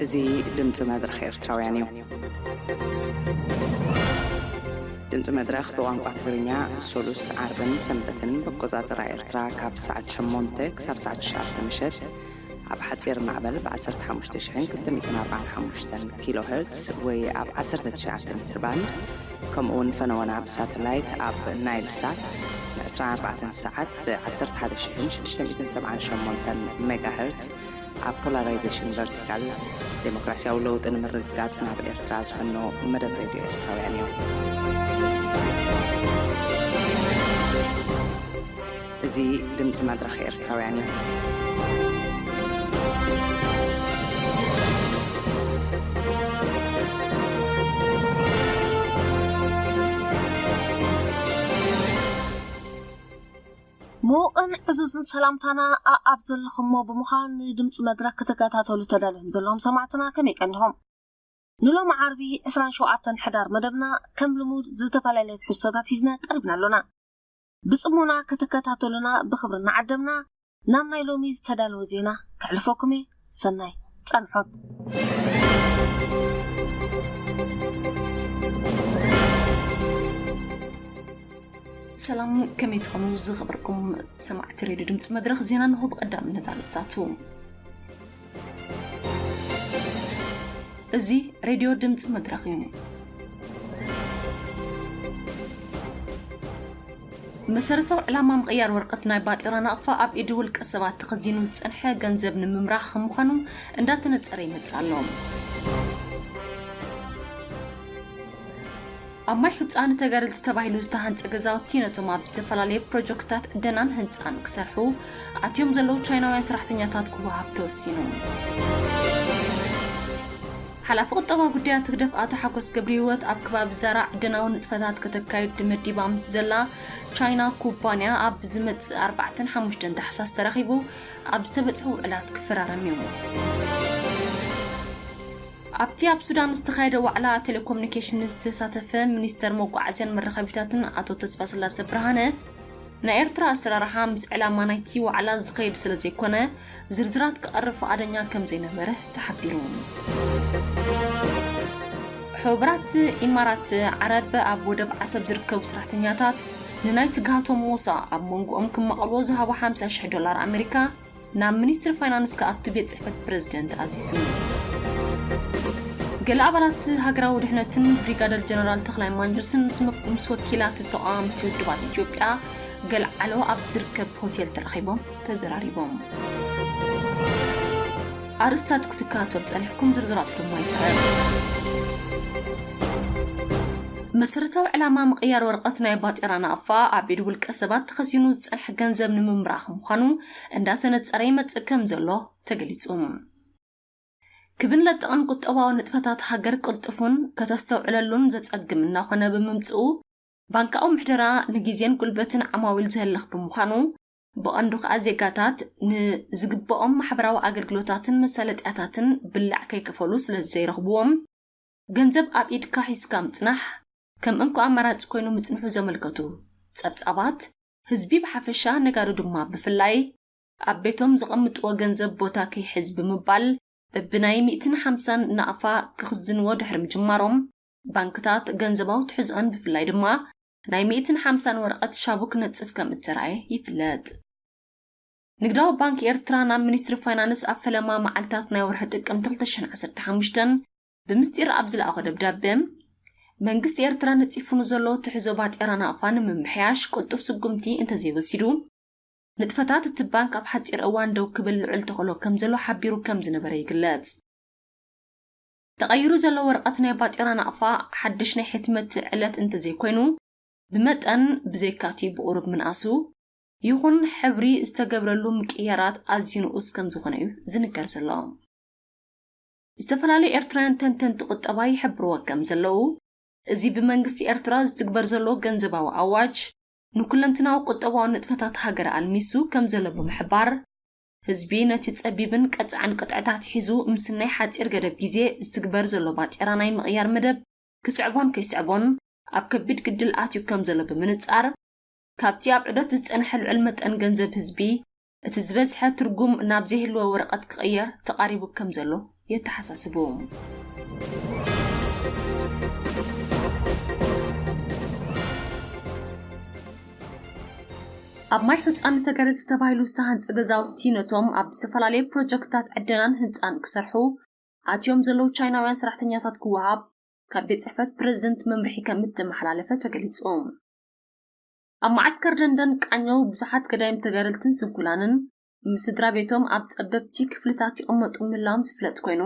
እዚ ድምፂ መድረኽ ኤርትራውያን እዩ። ድምፂ መድረኽ ብቋንቋ ትግርኛ ሶሉስ፣ ዓርብን ሰንበትን ብኣቆፃፅራ ኤርትራ ካብ ሰዓት ሸሞንተ ክሳብ ሰዓት ትሽዓተ ምሸት ኣብ ሓፂር ማዕበል ብ ዓሰርተ ሓሙሽተ ሽሕን ክልተ ሚእትን ኣርባዓን ሓሙሽተን ኪሎ ሄርትስ ወይ ኣብ ዓሰርተ ትሽዓተ ሜትር ባንድ፣ ከምኡ እውን ፈነወና ብሳተላይት ኣብ ናይል ሳት ን ዕስራን ኣርባዕተን ሰዓት ብ ዓሰርተ ሓደ ሽሕን ሽዱሽተ ሚእትን ሰብዓን ሸሞንተን ሜጋ ሄርትስ ኣብ ፖላራይዜሽን ቨርቲካል፣ ዴሞክራሲያዊ ለውጢ ንምርግጋጽ ናብ ኤርትራ ዝፍኖ መደብ ሬድዮ ኤርትራውያን እዩ። እዚ ድምጺ መድረኽ ኤርትራውያን እዩ። ምዉቕን ዕዙዝን ሰላምታና ኣኣብ ዘለኹሞ ብምዃን፣ ንድምፂ መድረኽ ክትከታተሉ ተዳልዮም ዘለዎም ሰማዕትና ከመይ ቀኒኹም? ንሎሚ ዓርቢ ዕስራን ሸውዓተን ሕዳር መደብና ከም ልሙድ ዝተፈላለየ ትሕዝቶታት ሒዝና ቀሪብና ኣሎና። ብጽሞና ክትከታተሉና ብኽብሪ እናዓደምና፣ ናብ ናይ ሎሚ ዝተዳለወ ዜና ከሕልፈኩም እየ። ሰናይ ጸንሖት። ሰላም፣ ከመይ ትኾኑ ዝኸበርኩም ሰማዕቲ ሬድዮ ድምፂ መድረኽ? ዜና እንሆ ብቐዳምነት ኣርእስታቱ። እዚ ሬድዮ ድምፂ መድረኽ እዩ። መሰረታዊ ዕላማ ምቕያር ወረቐት ናይ ባጤራ ናቕፋ ኣብ ኢድ ውልቀ ሰባት ተኸዚኑ ዝጸንሐ ገንዘብ ንምምራሕ ከም ምዃኑ እንዳተነጸረ ይመጽእ ኣሎ። ኣብ ማይ ሑጻ ንተጋደልቲ ተባሂሉ ዝተሃንጸ ገዛውቲ ነቶም ኣብ ዝተፈላለየ ፕሮጀክትታት ዕደናን ህንጻን ክሰርሑ ኣትዮም ዘለዉ ቻይናውያን ሰራሕተኛታት ክወሃብ ተወሲኑ። ሓላፊ ቁጠባ ጉዳያት ህግደፍ ኣቶ ሓጎስ ገብረህይወት ኣብ ከባቢ ዛራ ዕደናዊ ንጥፈታት ከተካይድ መዲባ ምስ ዘላ ቻይና ኩባንያ ኣብ ዝመጽእ ኣርባዕተን ሓሙሽተን ታሕሳስ ተራኺቡ ኣብ ዝተበጽሑ ውዕላት ክፈራረም እዩ። ኣብቲ ኣብ ሱዳን ዝተኻየደ ዋዕላ ቴሌኮሙኒኬሽን ዝተሳተፈ ሚኒስተር መጓዓዝያን መራኸቢታትን ኣቶ ተስፋስላሰ ብርሃነ፣ ናይ ኤርትራ ኣሰራርሓ ምስ ዕላማ ናይቲ ዋዕላ ዝኸይድ ስለ ዘይኮነ፣ ዝርዝራት ክቐርብ ፍቓደኛ ከም ዘይነበረ ተሓቢሩ። ሕቡራት ኢማራት ዓረብ ኣብ ወደብ ዓሰብ ዝርከቡ ሰራሕተኛታት ንናይ ትግሃቶም ሞሳ ኣብ መንጎኦም ክማቐልዎ ዝሃቦ ሓምሳ ሽሕ ዶላር ኣሜሪካ ናብ ሚኒስትሪ ፋይናንስ ክኣቱ ቤት ጽሕፈት ፕረዚደንት ኣዚዙ። ገለ ኣባላት ሃገራዊ ድሕነትን ብሪጋደር ጀነራል ተኽላይ ማንጁስን ምስ መ-፣ ምስ ወኪላት ተቓወምቲ ውድባት ኢትዮጵያ ገልዓሎ ኣብ ዝርከብ ሆቴል ተራኺቦም ተዘራሪቦም። ኣርእስታት ክትከታተሉ ጸኒሕኩም፣ ዝርዝራቱ ድማ ይስዕብ። መሰረታዊ ዕላማ ምቕያር ወረቐት ናይ ባጤራ ናቕፋ ኣብ ኢድ ውልቀ ሰባት ተኸዚኑ ዝጸንሐ ገንዘብ ንምምራሕ ምዃኑ እንዳተነጸረ ይመጽእ ከም ዘሎ ተገሊጹ። ክብን ለጠቕን ቁጠባዊ ንጥፈታት ሃገር ቅልጡፍን ከተስተውዕለሉን ዘጸግም እናኾነ ብምምጽኡ፣ ባንካዊ ምሕደራ ንግዜን ጉልበትን ዓማዊል ዘህልኽ ብምዃኑ፣ ብቐንዱ ከኣ ዜጋታት ንዝግብኦም ማሕበራዊ ኣገልግሎታትን መሳለጥያታትን ብላዕ ከይከፈሉ ስለ ዘይረኽብዎም፣ ገንዘብ ኣብ ኢድካ ሒዝካ ምጽናሕ ከም እንኮ ኣማራጺ ኮይኑ ምጽንሑ ዘመልከቱ ጸብጻባት፣ ህዝቢ ብሓፈሻ፣ ነጋዶ ድማ ብፍላይ፣ ኣብ ቤቶም ዘቐምጥዎ ገንዘብ ቦታ ከይሕዝ ብምባል፣ በብናይ ሚእትን ሓምሳን ናቕፋ ክኽዝንዎ ድሕሪ ምጅማሮም፣ ባንክታት ገንዘባዊ ትሕዝኦን ብፍላይ ድማ ናይ ሚእትን ሓምሳን ወረቐት ሻቡ ክነጽፍ ከም እተራእየ ይፍለጥ። ንግዳዊ ባንክ ኤርትራ ናብ ሚኒስትሪ ፋይናንስ ኣብ ፈለማ መዓልታት ናይ ወርሒ ጥቅምቲ ክልተ ሽሕን ዓሰርተ ሓሙሽተን ብምስጢር ኣብ ዝለኣኾ ደብዳበ፣ መንግስቲ ኤርትራ ነጺፉ ንዘሎ ትሕዞ ባጤራ ናቕፋ ንምምሕያሽ ቅልጡፍ ስጉምቲ እንተዘይወሲዱ፣ ንጥፈታት እቲ ባንክ ኣብ ሓጺር እዋን ደው ክብል ልዑል ተኽእሎ ከም ዘሎ ሓቢሩ ከም ዝነበረ ይግለጽ። ተቐይሩ ዘሎ ወረቐት ናይ ባጤራ ናቕፋ ሓድሽ ናይ ሕትመት ዕለት እንተዘይኮይኑ፣ ብመጠን ብዘይካቲ ብቑሩብ ምንኣሱ ይኹን ሕብሪ ዝተገብረሉ ምቅያራት ኣዝዩ ንኡስ ከም ዝኾነ እዩ ዝንገር ዘሎ። ዝተፈላለዩ ኤርትራውያን ተንተንቲ ቁጠባ ይሕብርዎ ከም ዘለዉ፣ እዚ ብመንግስቲ ኤርትራ ዝትግበር ዘሎ ገንዘባዊ ኣዋጅ ንኩለንትናዊ ቁጠባዊ ንጥፈታት ሃገር ኣልሚሱ ከም ዘሎ ብምሕባር፣ ህዝቢ ነቲ ጸቢብን ቀጻዕን ቅጥዕታት ሒዙ ምስናይ ሓጺር ገደብ ግዜ ዝትግበር ዘሎ ባጤራ ናይ ምቕያር መደብ ክስዕቦን ከይስዕቦን ኣብ ከቢድ ግድል ኣትዩ ከም ዘሎ ብምንጻር፣ ካብቲ ኣብ ዑደት ዝጸንሐ ልዑል መጠን ገንዘብ ህዝቢ፣ እቲ ዝበዝሐ ትርጉም ናብ ዘይህልዎ ወረቐት ክቕየር ተቓሪቡ ከም ዘሎ የተሓሳስቡ። ኣብ ማይ ሑፃ ንተጋደልቲ ተባሂሉ ዝተሃንፀ ገዛውቲ ነቶም ኣብ ዝተፈላለዩ ፕሮጀክትታት ዕደናን ህንፃን ክሰርሑ ኣትዮም ዘለዉ ቻይናውያን ሰራሕተኛታት ክወሃብ ካብ ቤት ፅሕፈት ፕሬዝደንት መምርሒ ከም እተመሓላለፈ ተገሊፁ። ኣብ መዓስከር ደንደን ቃኘው ብዙሓት ገዳይም ተጋደልትን ስንኩላንን ምስ ስድራ ቤቶም ኣብ ጸበብቲ ክፍልታት ይቕመጡ ምህላዎም ዝፍለጥ ኮይኑ፣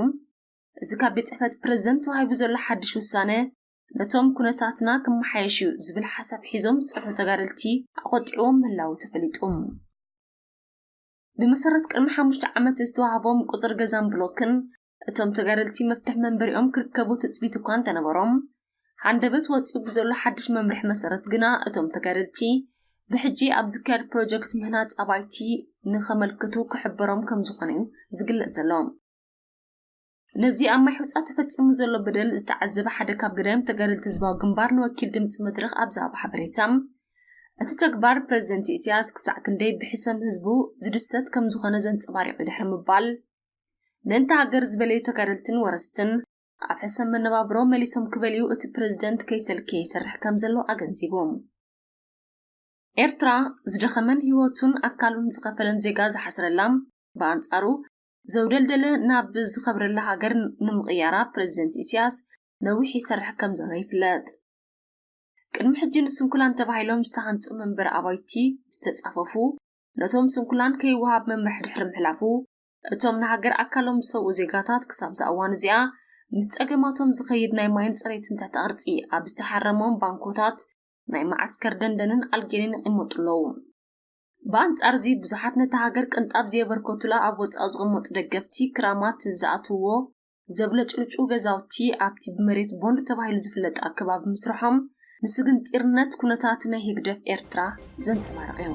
እዚ ካብ ቤት ጽሕፈት ፕሬዝደንት ተዋሂቡ ዘሎ ሓድሽ ውሳነ ነቶም ኩነታትና ክመሓየሽ እዩ ዝብል ሓሳብ ሒዞም ዝጸንሑ ተጋደልቲ ኣቖጢዕዎም ምህላዉ ተፈሊጡ። ብመሰረት ቅድሚ ሓሙሽተ ዓመት ዝተዋህቦም ቁጽሪ ገዛን ብሎክን፣ እቶም ተጋደልቲ መፍትሕ መንበሪኦም ክርከቡ ትጽቢት እኳ እንተነበሮም፣ ሃንደበት ወጺኡ ብዘሎ ሓድሽ መምርሒ መሰረት ግና እቶም ተጋደልቲ ብሕጂ ኣብ ዝካየድ ፕሮጀክት ምህናጽ ኣባይቲ ንኸመልክቱ ክሕበሮም ከም ዝኾነ እዩ ዝግለጽ ዘሎ። ነዚ ኣብ ማይ ሑጻ ተፈጺሙ ዘሎ በደል ዝተዓዘበ ሓደ ካብ ገዳይም ተጋደልቲ ህዝባዊ ግንባር ንወኪል ድምጺ መድረኽ ኣብ ዝሃቦ ሓበሬታ፣ እቲ ተግባር ፕሬዝደንት ኢሳያስ ክሳዕ ክንደይ ብሕሰም ህዝቡ ዝድሰት ከም ዝኾነ ዘንጸባሪቕ እዩ ድሕሪ ምባል፣ ምእንቲ ሃገር ዝበለዩ ተጋደልትን ወረስትን ኣብ ሕሰም መነባብሮ መሊሶም ክበልዩ እቲ ፕሬዝደንት ከይሰልከየ ይሰርሕ ከም ዘሎ ኣገንዚቡ። ኤርትራ ዝደኸመን ህይወቱን ኣካሉን ዝኸፈለን ዜጋ ዝሓስረላ፣ ብኣንጻሩ ዘውደልደለ ናብ ዝኸብረላ ሃገር ንምቕያራ ፕሬዝደንት ኢሳያስ ነዊሕ ይሰርሕ ከም ዘሎ ይፍለጥ። ቅድሚ ሕጂ ንስንኩላን ተባሂሎም ዝተሃንጹ መንበሪ ኣባይቲ ዝተጻፈፉ፣ ነቶም ስንኩላን ከይወሃብ መምርሒ ድሕሪ ምሕላፉ፣ እቶም ንሃገር ኣካሎም ዝሰውኡ ዜጋታት ክሳብ እዛ እዋን እዚኣ ምስ ጸገማቶም ዝኸይድ ናይ ማይን ጽሬትን ትሕተ ቅርጺ ኣብ ዝተሓረሞም ባንኮታት ናይ መዓስከር ደንደንን ኣልጌሪን ይቕመጡ ኣለዉ። ብኣንጻር እዚ፣ ብዙሓት ነታ ሃገር ቅንጣብ ዘየበርከቱላ ኣብ ወጻኢ ዝቕመጡ ደገፍቲ ክራማት ዝኣትውዎ ዘብለጭልጩ ገዛውቲ ኣብቲ ብመሬት ቦንድ ተባሂሉ ዝፍለጥ ኣከባቢ ምስርሖም፣ ንስግንጢርነት ኩነታት ናይ ህግደፍ ኤርትራ ዘንጸባርቕ እዩ።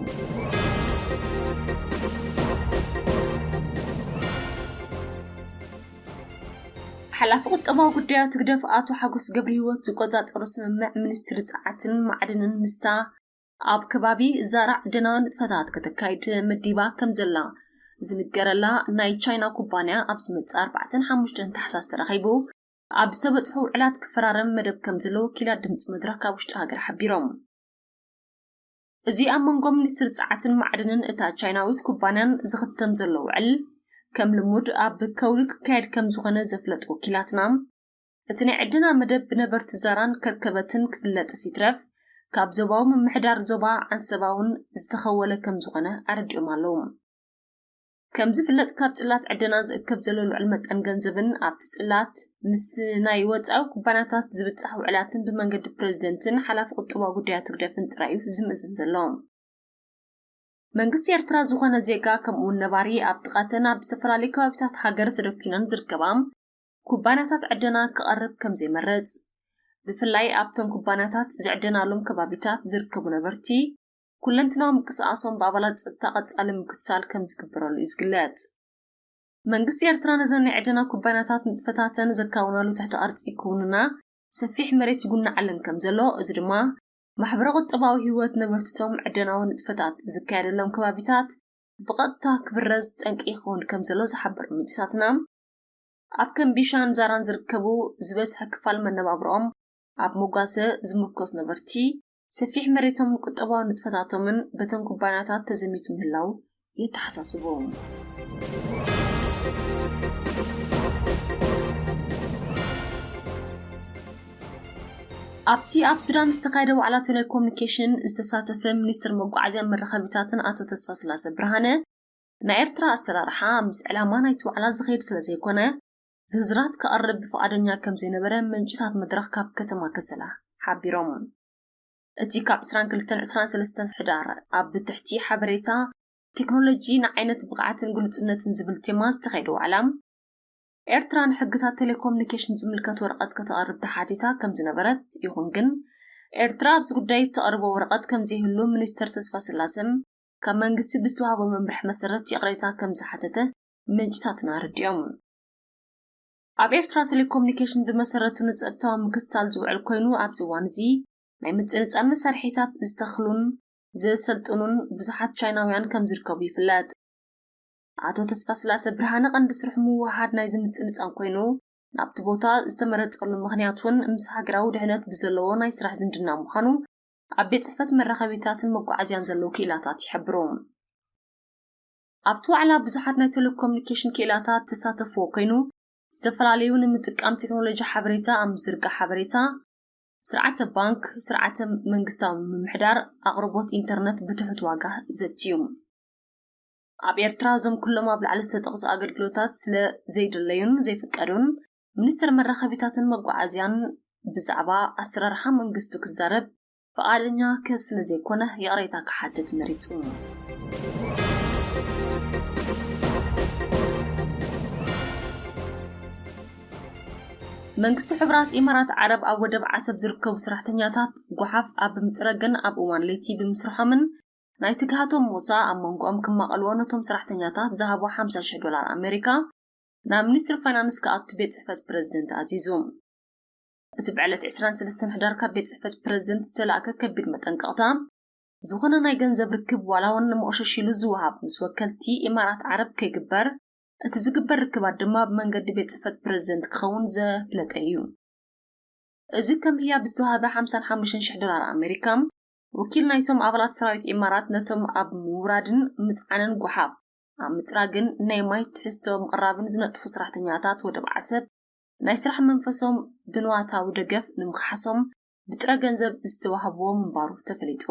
ሓላፊ ቁጠባዊ ጉዳያት ህግደፍ ኣቶ ሓጎስ ገብረህይወት ዝቆጻጸሮ ስምምዕ ሚኒስትሪ ጸዓትን ማዕድንን ምስታ ኣብ ከባቢ ዛራ ዕደናዊ ንጥፈታት ከተካይድ መዲባ ከም ዘላ ዝንገረላ ናይ ቻይና ኩባንያ ኣብ ዝመጽእ ኣርባዕተን ሓሙሽተን ታሕሳስ ተራኺቡ ኣብ ዝተበጽሑ ውዕላት ክፈራረም መደብ ከም ዘሎ ወኪላት ድምጺ መድረኽ ካብ ውሽጢ ሃገር ሓቢሮም። እዚ ኣብ መንጎ ሚኒስትሪ ጸዓትን ማዕድንን እታ ቻይናዊት ኩባንያን ዝኽተም ዘሎ ውዕል፣ ከም ልሙድ ኣብ ከውሊ ክካየድ ከም ዝኾነ ዘፍለጡ ወኪላትና፣ እቲ ናይ ዕደና መደብ ብነበርቲ ዛራን ከርከበትን ክፍለጥስ ይትረፍ፣ ካብ ዞባዊ ምምሕዳር ዞባ ዓንሰባ እውን ዝተኸወለ ከም ዝኾነ ኣረዲኦም ኣለዉ። ከም ዝፍለጥ፣ ካብ ጽላት ዕደና ዝእከብ ዘሎ ልዑል መጠን ገንዘብን ኣብቲ ጽላት ምስ ናይ ወጻኢ ኩባንያታት ዝብጻሕ ውዕላትን ብመንገዲ ፕሬዝደንትን ሓላፊ ቁጠባዊ ጉዳያት ህግደፍን ጥራይ እዩ ዝምእዘን ዘሎ። መንግስቲ ኤርትራ ዝኾነ ዜጋ፣ ከምኡውን ነባሪ ኣብ ጥቓተን ኣብ ዝተፈላለዩ ከባቢታት ሃገር ተደኪነን ዝርከባ ኩባንያታት ዕደና ክቐርብ ከም ዘይመርጽ፣ ብፍላይ ኣብተን ኩባንያታት ዝዕደናሎም ከባቢታት ዝርከቡ ነበርቲ፣ ኩለንትናዊ ምንቅስቓሶም ብኣባላት ጸጥታ ቀጻሊ ምክትታል ከም ዝግበረሉ እዩ ዝግለጽ። መንግስቲ ኤርትራ ነዘን ናይ ዕደና ኩባንያታት ንጥፈታተን ዘካውናሉ ትሕተ ቅርጺ ክውንና ሰፊሕ መሬት ይጉናዓለን ከም ዘሎ፣ እዚ ድማ ማሕበረ ቁጠባዊ ህይወት ነበርትቶም ዕደናዊ ንጥፈታት ዝካየደሎም ከባቢታት ብቐጥታ ክብረዝ ጠንቂ ይኸውን ከም ዘሎ ዝሓበሩ ምንጭታትና፣ ኣብ ከም ቢሻን ዛራን ዝርከቡ ዝበዝሐ ክፋል መነባብሮኦም ኣብ መጓሰ ዝምርኮስ ነበርቲ፣ ሰፊሕ መሬቶም ንቁጠባዊ ንጥፈታቶምን በተን ኩባንያታት ተዘሚቱ ምህላው የተሓሳስቡ። ኣብቲ ኣብ ሱዳን ዝተኻየደ ዋዕላ ቴሌኮሙኒኬሽን ዝተሳተፈ ሚኒስትር መጓዓዝያን መራኸቢታትን ኣቶ ተስፋስላሰ ብርሃነ፣ ናይ ኤርትራ ኣሰራርሓ ምስ ዕላማ ናይቲ ዋዕላ ዝኸይድ ስለ ዘይኮነ፣ ዝርዝራት ከቕርብ ብፍቓደኛ ከም ዘይነበረ ምንጭታት መድረኽ ካብ ከተማ ከሰላ ሓቢሮም። እቲ ካብ ዕስራን ክልተን ዕስራን ሰለስተን ሕዳር ኣብ ትሕቲ ሓበሬታ፣ ቴክኖሎጂ ንዓይነት ብቕዓትን ግሉጽነትን ዝብል ቴማ ዝተኻየደ ዋዕላ፣ ኤርትራ ንሕግታት ቴሌኮሙኒኬሽን ዝምልከት ወረቐት ከተቕርብ ተሓቲታ ከም ዝነበረት፣ ይኹን ግን ኤርትራ ኣብዚ ጉዳይ እተቕርቦ ወረቐት ከም ዘይህሉ ሚኒስተር ተስፋስላሰን ካብ መንግስቲ ብዝተዋህቦ መምርሒ መሰረት ይቕሬታ ከም ዝሓተተ ምንጭታትና ኣረዲኦም። ኣብ ኤርትራ ቴሌኮሙኒኬሽን ብመሰረቱ ንጸጥታዊ ምክትታል ዝውዕል ኮይኑ፣ ኣብዚ እዋን እዚ ናይ ምጽንጻን መሳርሒታት ዝተኽሉን ዘሰልጥኑን ብዙሓት ቻይናውያን ከም ዝርከቡ ይፍለጥ። ኣቶ ተስፋስላሰ ብርሃነ ቀንዲ ስርሑ ምውሃድ ናይ ዝምፅንፃን ኮይኑ፣ ናብቲ ቦታ ዝተመረፀሉ ምኽንያት እውን ምስ ሃገራዊ ድሕነት ብዘለዎ ናይ ስራሕ ዝምድና ምዃኑ ኣብ ቤት ፅሕፈት መራኸቢታትን መጓዓዝያን ዘለዉ ክኢላታት ይሕብሩ። ኣብቲ ዋዕላ ብዙሓት ናይ ቴሌኮሙኒኬሽን ክኢላታት ተሳተፍዎ ኮይኑ፣ ዝተፈላለዩ ንምጥቃም ቴክኖሎጂ ሓበሬታ ኣብ ምዝርጋሕ ሓበሬታ፣ ስርዓተ ባንክ፣ ስርዓተ መንግስታዊ ምምሕዳር፣ ኣቕርቦት ኢንተርነት ብትሑት ዋጋ ዘትዩ። ኣብ ኤርትራ እዞም ኩሎም ኣብ ላዕሊ ዝተጠቕሱ ኣገልግሎታት ስለ ዘይድለዩን ዘይፍቀዱን፣ ሚኒስትር መራኸቢታትን መጓዓዝያን ብዛዕባ ኣሰራርሓ መንግስቱ ክዛረብ ፍቓደኛ ከ ስለ ዘይኮነ ይቕሬታ ክሓትት መሪጹ። መንግስቲ ሕቡራት ኢማራት ዓረብ ኣብ ወደብ ዓሰብ ዝርከቡ ሰራሕተኛታት ጓሓፍ ኣብ ምጽራግን ኣብ እዋን ለይቲ ብምስርሖምን ናይ ትግሃቶም ሞሳ ኣብ መንጎኦም ክማቐልዎ ነቶም ሰራሕተኛታት ዝሃቦ ሓምሳ ሽሕ ዶላር ኣሜሪካ ናብ ሚኒስትሪ ፋይናንስ ክኣቱ ቤት ጽሕፈት ፕረዚደንት ኣዚዙ። እቲ ብዕለት ዕስራን ሰለስተን ሕዳር ካብ ቤት ጽሕፈት ፕረዚደንት ዝተላእከ ከቢድ መጠንቀቕታ፣ ዝኾነ ናይ ገንዘብ ርክብ ዋላ እውን ንመቑሸሽ ኢሉ ዝወሃብ ምስ ወከልቲ ኢማራት ዓረብ ከይግበር፣ እቲ ዝግበር ርክባት ድማ ብመንገዲ ቤት ጽሕፈት ፕረዚደንት ክኸውን ዘፍለጠ እዩ። እዚ ከም ህያብ ዝተዋህበ ሓምሳን ሓሙሽተን ሽሕ ዶላር ኣሜሪካ፣ ወኪል ናይቶም ኣባላት ሰራዊት ኢማራት ነቶም ኣብ ምውራድን ምጽዓንን ጓሓፍ፣ ኣብ ምጽራግን ናይ ማይ ትሕዝቶ ምቕራብን ዝነጥፉ ሰራሕተኛታት ወደብ ዓሰብ ናይ ስራሕ መንፈሶም ብንዋታዊ ደገፍ ንምኽሓሶም ብጥረ ገንዘብ ዝተዋህብዎ ምንባሩ ተፈሊጡ።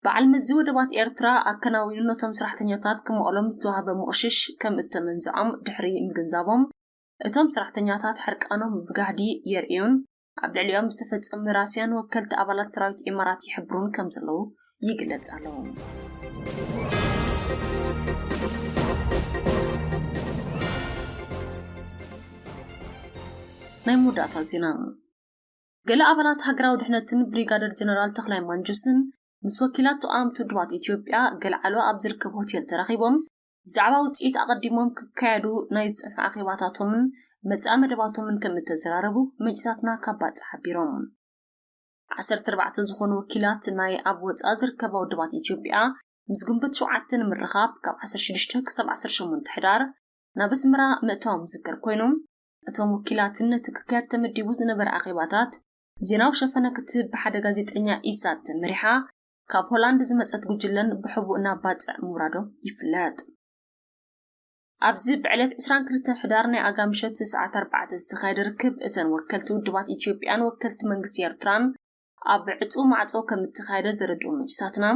በዓል መዚ ወደባት ኤርትራ ኣከናዊኑ ነቶም ሰራሕተኛታት ክመቐሎም ዝተዋህበ ምቕሽሽ ከም እተመንዝዖም ድሕሪ ምግንዛቦም፣ እቶም ሰራሕተኛታት ሕርቃኖም ብጋህዲ የርእዩን ኣብ ልዕሊኦም ዝተፈጸመ ራስያን ወከልቲ ኣባላት ሰራዊት ኢማራት ይሕብሩን ከም ዘለዉ ይግለጽ ኣሎ። ናይ መወዳእታ ዜና። ገለ ኣባላት ሃገራዊ ድሕነትን ብሪጋደር ጀነራል ተኽላይ ማንጁስን ምስ ወኪላት ተቓወምቲ ውድባት ኢትዮጵያ ገልዓሎ ኣብ ዝርከብ ሆቴል ተራኺቦም ብዛዕባ ውጽኢት ኣቐዲሞም ክካየዱ ናይ ዝጸንሑ ኣኼባታቶምን መጻኢ መደባቶምን ከም እተዘራረቡ ምንጭታትና ካብ ባጽዕ ሓቢሮም። ዓሰርተ ኣርባዕተ ዝኾኑ ወኪላት ናይ ኣብ ወጻኢ ዝርከባ ውድባት ኢትዮጵያ ምስ ግንቦት ሸውዓተ ንምርኻብ ካብ ዓሰርተ ሽዱሽተ ክሳብ ዓሰርተ ሸሞንተ ሕዳር ናብ ኣስመራ ምእታዎም ዝዝከር ኮይኑ፣ እቶም ወኪላትን ነቲ ክካየድ ተመዲቡ ዝነበረ ኣኼባታት ዜናዊ ሸፈነ ክትህብ ብሓደ ጋዜጠኛ ኢሳት ተመሪሓ ካብ ሆላንድ ዝመጸት ጉጅለን ብሕቡእ ናብ ባጽዕ ምውራዶም ይፍለጥ። ኣብዚ ብዕለት ዕስራን ክልተን ሕዳር ናይ ኣጋ ምሸት ሰዓት ኣርባዕተ ዝተኻየደ ርክብ እተን ወከልቲ ውድባት ኢትዮጵያን ወከልቲ መንግስቲ ኤርትራን ኣብ ዕጹው ማዕጾ ከም እተኻየደ ዘረድኡ ምንጭታትና፣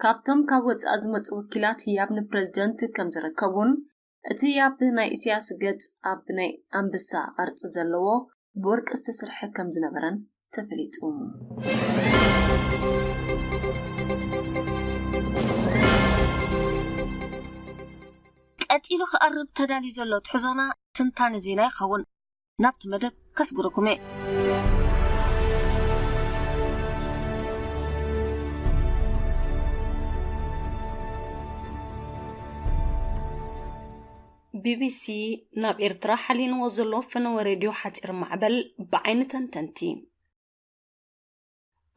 ካብቶም ካብ ወጻኢ ዝመጹ ወኪላት ህያብ ንፕረዚደንት ከም ዘረከቡን እቲ ህያብ ናይ ኢሳያስ ገጽ ኣብ ናይ ኣንበሳ ቅርጺ ዘለዎ ብወርቂ ዝተሰርሐ ከም ዝነበረን ተፈሊጡ። ቀጺሉ ክቐርብ ተዳልዩ ዘሎ ትሕዞና ትንታነ ዜና ይኸውን። ናብቲ መደብ ከስጉረኩም እየ። ቢቢሲ ናብ ኤርትራ ሓሊንዎ ዘሎ ፈነወ ሬድዮ ሓጺር ማዕበል ብዓይኒ ተንተንቲ።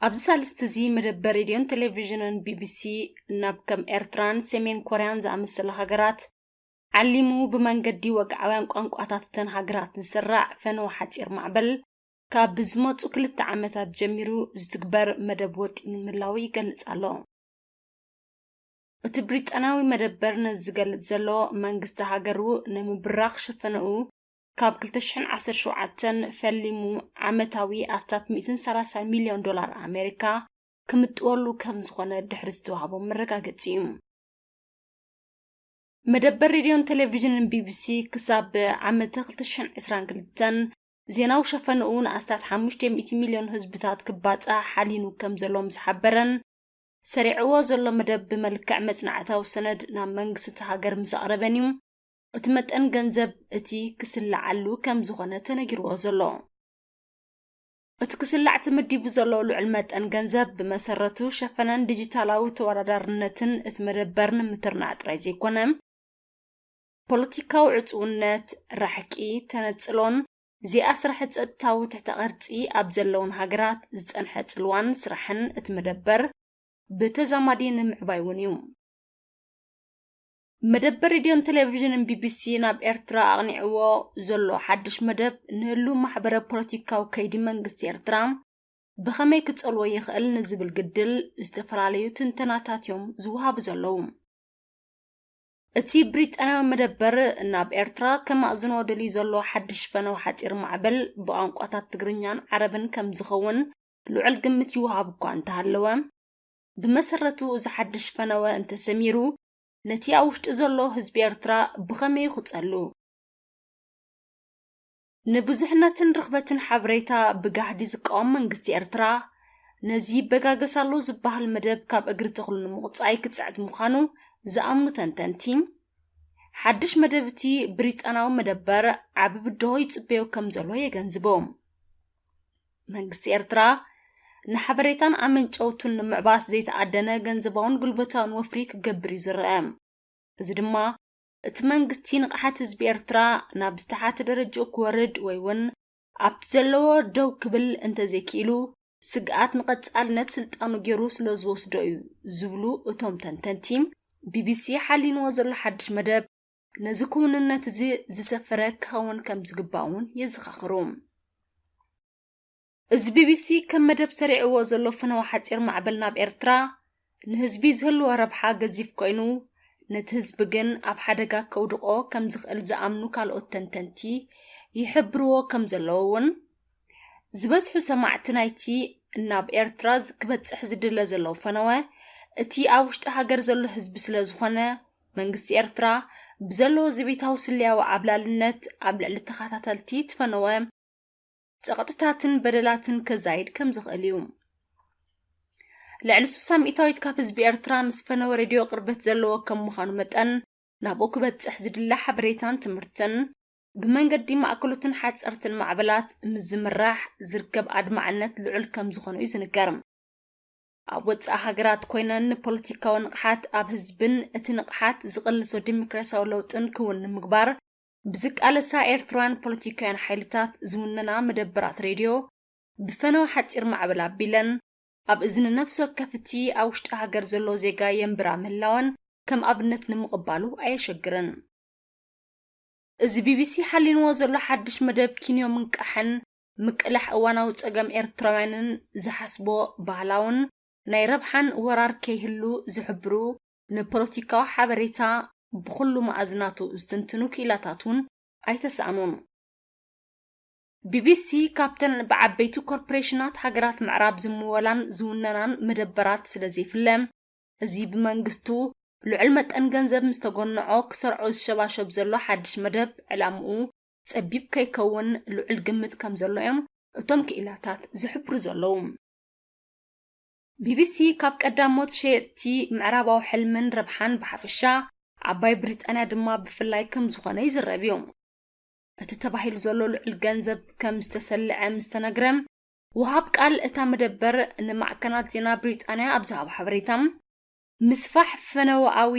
ኣብዚ ሳልስቲ እዚ መደበር ሬድዮን ቴሌቪዥንን ቢቢሲ ናብ ከም ኤርትራን ሰሜን ኮርያን ዝኣመሰላ ሃገራት ዓሊሙ ብመንገዲ ወግዓውያን ቋንቋታት እተን ሃገራት ዝስራዕ ፈነወ ሓጺር ማዕበል ካብ ዝመጹ ክልተ ዓመታት ጀሚሩ ዝትግበር መደብ ወጢኑ ምህላዉ ይገልጽ ኣሎ። እቲ ብሪጣንያዊ መደበር ነዚ ዝገልጽ ዘሎ መንግስቲ ሃገሩ ንምብራኽ ሸፈነኡ ካብ ክልተ ሽሕን ዓሰርተ ሸውዓተን ፈሊሙ ዓመታዊ ኣስታት ሚእትን ሰላሳን ሚልዮን ዶላር ኣሜሪካ ክምጥወሉ ከም ዝኾነ ድሕሪ ዝተዋህቦ መረጋገጺ እዩ። መደበር ሬድዮን ቴሌቪዥንን ቢቢሲ ክሳብ ዓመተ ክልተ ሽሕን ዕስራን ክልተን ዜናዊ ሸፈንኡ ንኣስታት ሓሙሽተ ሚእቲ ሚልዮን ህዝብታት ክባጻሕ ሓሊኑ ከም ዘሎ ምስ ሓበረን፣ ሰሪዕዎ ዘሎ መደብ ብመልክዕ መጽናዕታዊ ሰነድ ናብ መንግስቲ እቲ ሃገር ምስ ኣቕረበን እዩ እቲ መጠን ገንዘብ እቲ ክስላዓሉ ከም ዝኾነ ተነጊርዎ ዘሎ። እቲ ክስላዕ ተመዲቡ ዘሎ ልዑል መጠን ገንዘብ ብመሰረቱ ሸፈነን ዲጂታላዊ ተወዳዳርነትን እቲ መደበር ንምትርናዕ ጥራይ ዘይኮነ፣ ፖለቲካዊ ዕጽውነት፣ ራሕቂ፣ ተነጽሎን ዘይኣስራሒ ጸጥታዊ ትሕተ ቅርጺ ኣብ ዘለውን ሃገራት ዝጸንሐ ጽልዋን ስራሕን እቲ መደበር ብተዛማዲ ንምዕባይ እውን እዩ። መደበር ሬድዮን ቴሌቪዥንን ቢቢሲ ናብ ኤርትራ ኣቕኒዕዎ ዘሎ ሓድሽ መደብ፣ ንህሉ ማሕበረ ፖለቲካዊ ከይዲ መንግስቲ ኤርትራ ብኸመይ ክጸልዎ ይኽእል ንዝብል ግድል፣ ዝተፈላለዩ ትንተናታት እዮም ዝወሃቡ ዘለዉ። እቲ ብሪጣንያዊ መደበር፣ ናብ ኤርትራ ከማእዝኖ ደልዩ ዘሎ ሓድሽ ፈነው ሓጺር ማዕበል ብቋንቋታት ትግርኛን ዓረብን ከም ዝኸውን ልዑል ግምት ይወሃብ እኳ እንተሃለወ፣ ብመሰረቱ እዚ ሓድሽ ፈነወ እንተሰሚሩ፣ ነቲ ኣብ ውሽጢ ዘሎ ህዝቢ ኤርትራ ብኸመይ ክጸሉ? ንብዙሕነትን ርኽበትን ሓበሬታ ብጋህዲ ዝቃወም መንግስቲ ኤርትራ፣ ነዚ ይበጋገስ ኣሎ ዝበሃል መደብ ካብ እግሪ ተኽሉ ንምቑጻይ ክጽዕት ምዃኑ ዝኣምኑ ተንተንቲ፣ ሓድሽ መደብ እቲ ብሪጣናዊ መደበር ዓቢ ብድሆ ይጽበዮ ከም ዘሎ የገንዝቦ። መንግስቲ ኤርትራ ንሓበሬታን ኣመንጨውቱን ንምዕባስ ዘይተኣደነ ገንዘባውን ጉልበታውን ወፍሪ ክገብር እዩ ዝረአ። እዚ ድማ እቲ መንግስቲ ንቕሓት ህዝቢ ኤርትራ ናብ ዝተሓተ ደረጃኡ ክወርድ ወይ እውን ኣብቲ ዘለዎ ደው ክብል እንተዘይክኢሉ፣ ስግኣት ንቐጻልነት ስልጣኑ ገይሩ ስለ ዝወስዶ እዩ ዝብሉ እቶም ተንተንቲ፣ ቢቢሲ ሓሊንዎ ዘሎ ሓድሽ መደብ ነዚ ክውንነት እዚ ዝሰፈረ ክኸውን ከም ዝግባእ እውን የዘኻኽሩ። እዚ ቢቢሲ ከም መደብ ሰሪዕዎ ዘሎ ፈነወ ሓጺር ማዕበል ናብ ኤርትራ፣ ንህዝቢ ዝህልዎ ረብሓ ገዚፍ ኮይኑ፣ ነቲ ህዝቢ ግን ኣብ ሓደጋ ከውድቖ ከም ዝኽእል ዝኣምኑ ካልኦት ተንተንቲ ይሕብርዎ ከም ዘለዉ እውን፣ ዝበዝሑ ሰማዕቲ ናይቲ ናብ ኤርትራ ዝ-፣ ክበጽሕ ዝድለ ዘሎ ፈነወ፣ እቲ ኣብ ውሽጢ ሃገር ዘሎ ህዝቢ ስለ ዝኾነ፣ መንግስቲ ኤርትራ ብዘለዎ ዘቤታዊ ስለያዊ ዓብላልነት ኣብ ልዕሊ ተኸታተልቲ ትፈነወ ጸቕጥታትን በደላትን ከዛይድ ከም ዝኽእል እዩ። ልዕሊ ስሳ ሚእታዊት ካብ ህዝቢ ኤርትራ ምስ ፈነወ ሬድዮ ቅርበት ዘለዎ ከም ምዃኑ መጠን፣ ናብኡ ክበጽሕ ዝድለ ሓበሬታን ትምህርትን ብመንገዲ ማእከሎትን ሓጸርትን ማዕበላት ምስ ዝምራሕ ዝርከብ ኣድማዕነት ልዑል ከም ዝኾነ እዩ ዝንገር። ኣብ ወጻኢ ሃገራት ኮይነን ንፖለቲካዊ ንቕሓት ኣብ ህዝብን እቲ ንቕሓት ዝቕልሶ ዲሞክራሲያዊ ለውጥን ክውን ንምግባር ብዝቃለሳ ኤርትራውያን ፖለቲካውያን ሓይልታት ዝውነና መደበራት ሬድዮ ብፈነወ ሓጺር ማዕበል ኣቢለን ኣብ እዝኒ ነፍሲ ወከፍ እቲ ኣብ ውሽጢ ሃገር ዘሎ ዜጋ የንብራ ምህላወን ከም ኣብነት ንምቕባሉ ኣየሸግርን። እዚ ቢቢሲ ሓሊንዎ ዘሎ ሓድሽ መደብ ኪንዮ ምንቃሕን ምቅላሕ እዋናዊ ጸገም ኤርትራውያንን ዝሓስቦ ባህላውን ናይ ረብሓን ወራር ከይህሉ ዝሕብሩ ንፖለቲካዊ ሓበሬታ ብኹሉ መኣዝናቱ ዝትንትኑ ክኢላታት እውን ኣይተሳእኑን። ቢቢሲ ካብተን ብዓበይቲ ኮርፖሬሽናት ሃገራት ምዕራብ ዝምወላን ዝውነናን መደበራት ስለ ዘይፍለ፣ እዚ ብመንግስቱ ልዑል መጠን ገንዘብ ምስ ተጎንዖ ክሰርዖ ዝሸባሸብ ዘሎ ሓድሽ መደብ ዕላምኡ ጸቢብ ከይከውን ልዑል ግምት ከም ዘሎ እዮም እቶም ክኢላታት ዝሕብሩ ዘለዉ። ቢቢሲ ካብ ቀዳሞት ሸየጥቲ ምዕራባዊ ሕልምን ረብሓን ብሓፈሻ፣ ዓባይ ብሪጣንያ ድማ ብፍላይ ከም ዝኾነ ይዝረብ እዩ። እቲ ተባሂሉ ዘሎ ልዑል ገንዘብ ከም ዝተሰልዐ ምስ ተነግረ፣ ወሃብ ቃል እታ መደበር ንማዕከናት ዜና ብሪጣንያ ኣብ ዝሃቦ ሓበሬታ፣ ምስፋሕ ፈነወኣዊ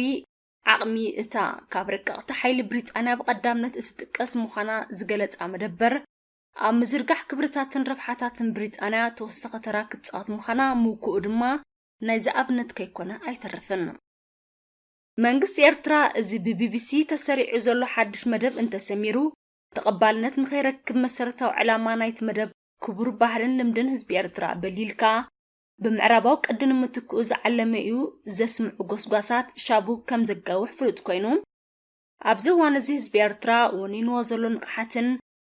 ዓቕሚ እታ ካብ ረቀቕቲ ሓይሊ ብሪጣንያ ብቐዳምነት እትጥቀስ ምዃና ዝገለጻ መደበር፣ ኣብ ምዝርጋሕ ክብርታትን ረብሓታትን ብሪጣንያ ተወሳኺ ተራ ክትጻወት ምዃና ምውክኡ ድማ ናይዚ ኣብነት ከይኮነ ኣይተርፍን። መንግስቲ ኤርትራ እዚ ብቢቢሲ ተሰሪዑ ዘሎ ሓድሽ መደብ እንተሰሚሩ፣ ተቐባልነት ንኸይረክብ መሰረታዊ ዕላማ ናይቲ መደብ ክቡር ባህልን ልምድን ህዝቢ ኤርትራ በሊልካ፣ ብምዕራባዊ ቅዲ ንምትክኡ ዝዓለመ እዩ ዘስምዑ ጎስጓሳት ሻቡ ከም ዘጋውሕ ፍሉጥ ኮይኑ፣ ኣብዚ እዋን እዚ ህዝቢ ኤርትራ ወኒንዎ ዘሎ ንቕሓትን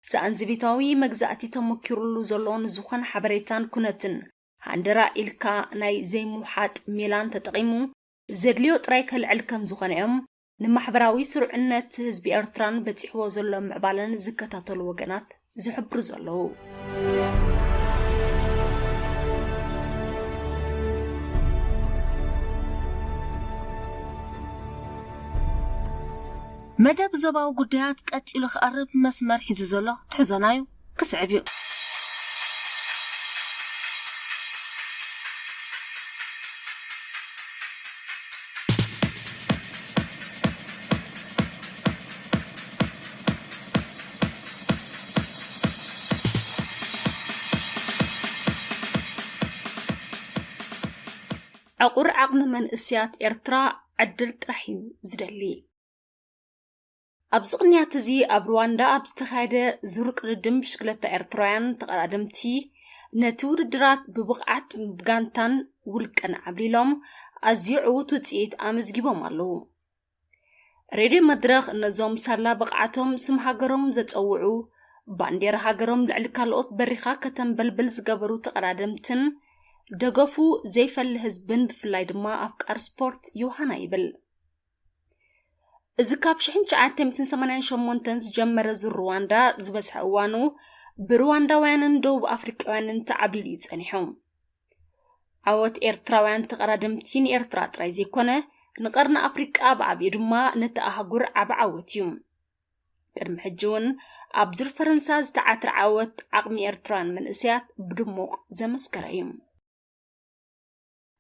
ሳእን ዘቤታዊ መግዛእቲ ተመኪሩሉ ዘሎ ንዝኾነ ሓበሬታን ኩነትን ሃንደራ ኢልካ ናይ ዘይምውሓጥ ሜላን ተጠቒሙ ዘድልዮ ጥራይ ከልዕል ከም ዝኾነ እዮም ንማሕበራዊ ስሩዕነት ህዝቢ ኤርትራን በጺሕዎ ዘሎ ምዕባለን ዝከታተሉ ወገናት ዝሕብሩ ዘለዉ። መደብ ዞባዊ ጉዳያት ቀጺሉ ክቐርብ መስመር ሒዙ ዘሎ ትሕዞና እዩ። ክስዕብ እዩ። ዕቑር ዓቕሚ መንእሰያት ኤርትራ ዕድል ጥራሕ እዩ ዝደሊ። ኣብዚ ቅንያት እዚ ኣብ ሩዋንዳ ኣብ ዝተኻየደ ዙር ቅድድም ብሽክለታ ኤርትራውያን ተቐዳደምቲ ነቲ ውድድራት ብብቕዓት ብጋንታን ውልቅን ዓብሊሎም ኣዝዩ ዕዉት ውፅኢት ኣመዝጊቦም ኣለዉ። ሬድዮ መድረኽ ነዞም ሳላ ብቕዓቶም ስም ሃገሮም ዘፀውዑ፣ ባንዴራ ሃገሮም ልዕሊ ካልኦት በሪኻ ከተንበልብል ዝገበሩ ተቐዳደምትን ደገፉ ዘይፈሊ ህዝብን ብፍላይ ድማ ኣፍቃሪ ስፖርት ዮሃና ይብል። እዚ ካብ ሽሕን ትሽዓተ ሚእትን ሰማንያን ሸሞንተን ዝጀመረ ዙር ሩዋንዳ ዝበዝሐ እዋኑ ብሩዋንዳውያንን ደቡብ ኣፍሪቃውያንን ተዓብሊሉ እዩ ጸኒሑ። ዓወት ኤርትራውያን ተቐዳደምቲ ንኤርትራ ጥራይ ዘይኮነ ንቐርኒ ኣፍሪቃ ብዓብዩ ድማ ነቲ ኣህጉር ዓቢ ዓወት እዩ። ቅድሚ ሕጂ እውን ኣብ ዙር ፈረንሳ ዝተዓትረ ዓወት ዓቕሚ ኤርትራውያን መንእሰያት ብድሙቕ ዘመስከረ እዩ።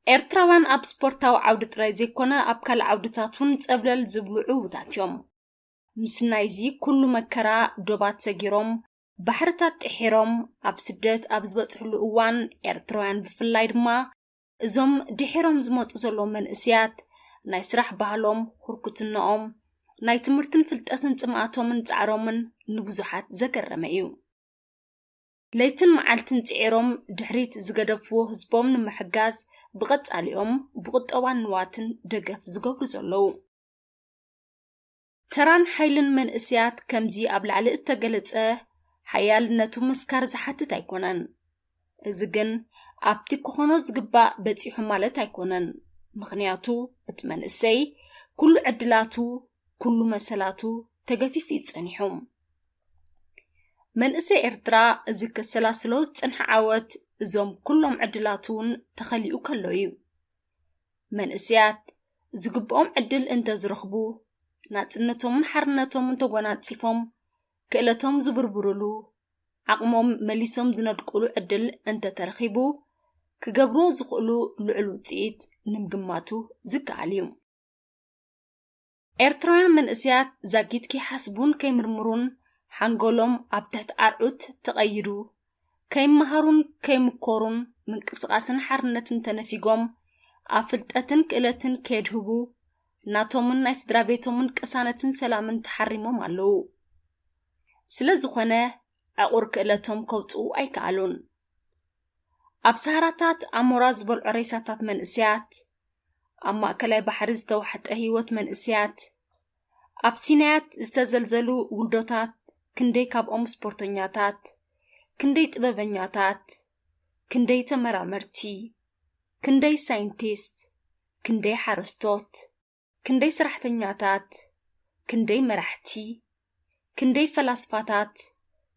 ኤርትራውያን ኣብ ስፖርታዊ ዓውዲ ጥራይ ዘይኮነ ኣብ ካልእ ዓውድታት እውን ጸብለል ዝብሉ ዕዉታት እዮም። ምስ ናይዚ ኩሉ መከራ ዶባት ሰጊሮም ባሕርታት ጥሒሮም ኣብ ስደት ኣብ ዝበጽሕሉ እዋን ኤርትራውያን ብፍላይ ድማ እዞም ድሒሮም ዝመጹ ዘለዉ መንእስያት ናይ ስራሕ ባህሎም፣ ህርኩትናኦም፣ ናይ ትምህርትን ፍልጠትን ጽምኣቶምን ጻዕሮምን ንብዙሓት ዘገረመ እዩ። ለይትን መዓልትን ጽዒሮም ድሕሪት ዝገደፍዎ ህዝቦም ንምሕጋዝ ብቐጻሊኦም ብቁጠባን ንዋትን ደገፍ ዝገብሩ ዘለዉ። ተራን ሓይልን መንእስያት ከምዚ ኣብ ላዕሊ እተገለጸ ሓያልነቱ መስካር ዝሓትት ኣይኮነን። እዚ ግን ኣብቲ ክኾኖ ዝግባእ በጺሑ ማለት ኣይኮነን። ምኽንያቱ እቲ መንእሰይ ኩሉ ዕድላቱ፣ ኩሉ መሰላቱ ተገፊፉ እዩ ጸኒሑ። መንእሰይ ኤርትራ እዚ ከሰላስሎ ዝጸንሐ ዓወት እዞም ኩሎም ዕድላቱ እውን ተኸሊኡ ከሎ እዩ። መንእሰያት ዝግብኦም ዕድል እንተዝረኽቡ ናጽነቶምን ሓርነቶምን ተጎናጺፎም ክእለቶም ዝብርብሩሉ ዓቕሞም መሊሶም ዝነድቁሉ ዕድል እንተተረኺቡ ክገብርዎ ዝኽእሉ ልዑል ውጽኢት ንምግማቱ ዝከኣል እዩ። ኤርትራውያን መንእሰያት ዛጊት ከይሓስቡን ከይምርምሩን ሓንጎሎም ኣብ ትሕቲ ኣርዑት ተቐይዱ ከይመሃሩን ከይምኮሩን ምንቅስቓስን ሓርነትን ተነፊጎም ኣብ ፍልጠትን ክእለትን ከየድህቡ ናቶምን ናይ ስድራ ቤቶምን ቅሳነትን ሰላምን ተሓሪሞም ኣለዉ። ስለ ዝኾነ ዕቑር ክእለቶም ከውጽኡ ኣይከኣሉን። ኣብ ሰሃራታት ኣሞራ ዝበልዖ ሬሳታት መንእሰያት፣ ኣብ ማእከላይ ባሕሪ ዝተዋሕጠ ህይወት መንእሰያት፣ ኣብ ሲናያት ዝተዘልዘሉ ውልዶታት ክንደይ ካብኦም ስፖርተኛታት፣ ክንደይ ጥበበኛታት፣ ክንደይ ተመራመርቲ፣ ክንደይ ሳይንቲስት፣ ክንደይ ሓረስቶት፣ ክንደይ ሰራሕተኛታት፣ ክንደይ መራሕቲ፣ ክንደይ ፈላስፋታት፣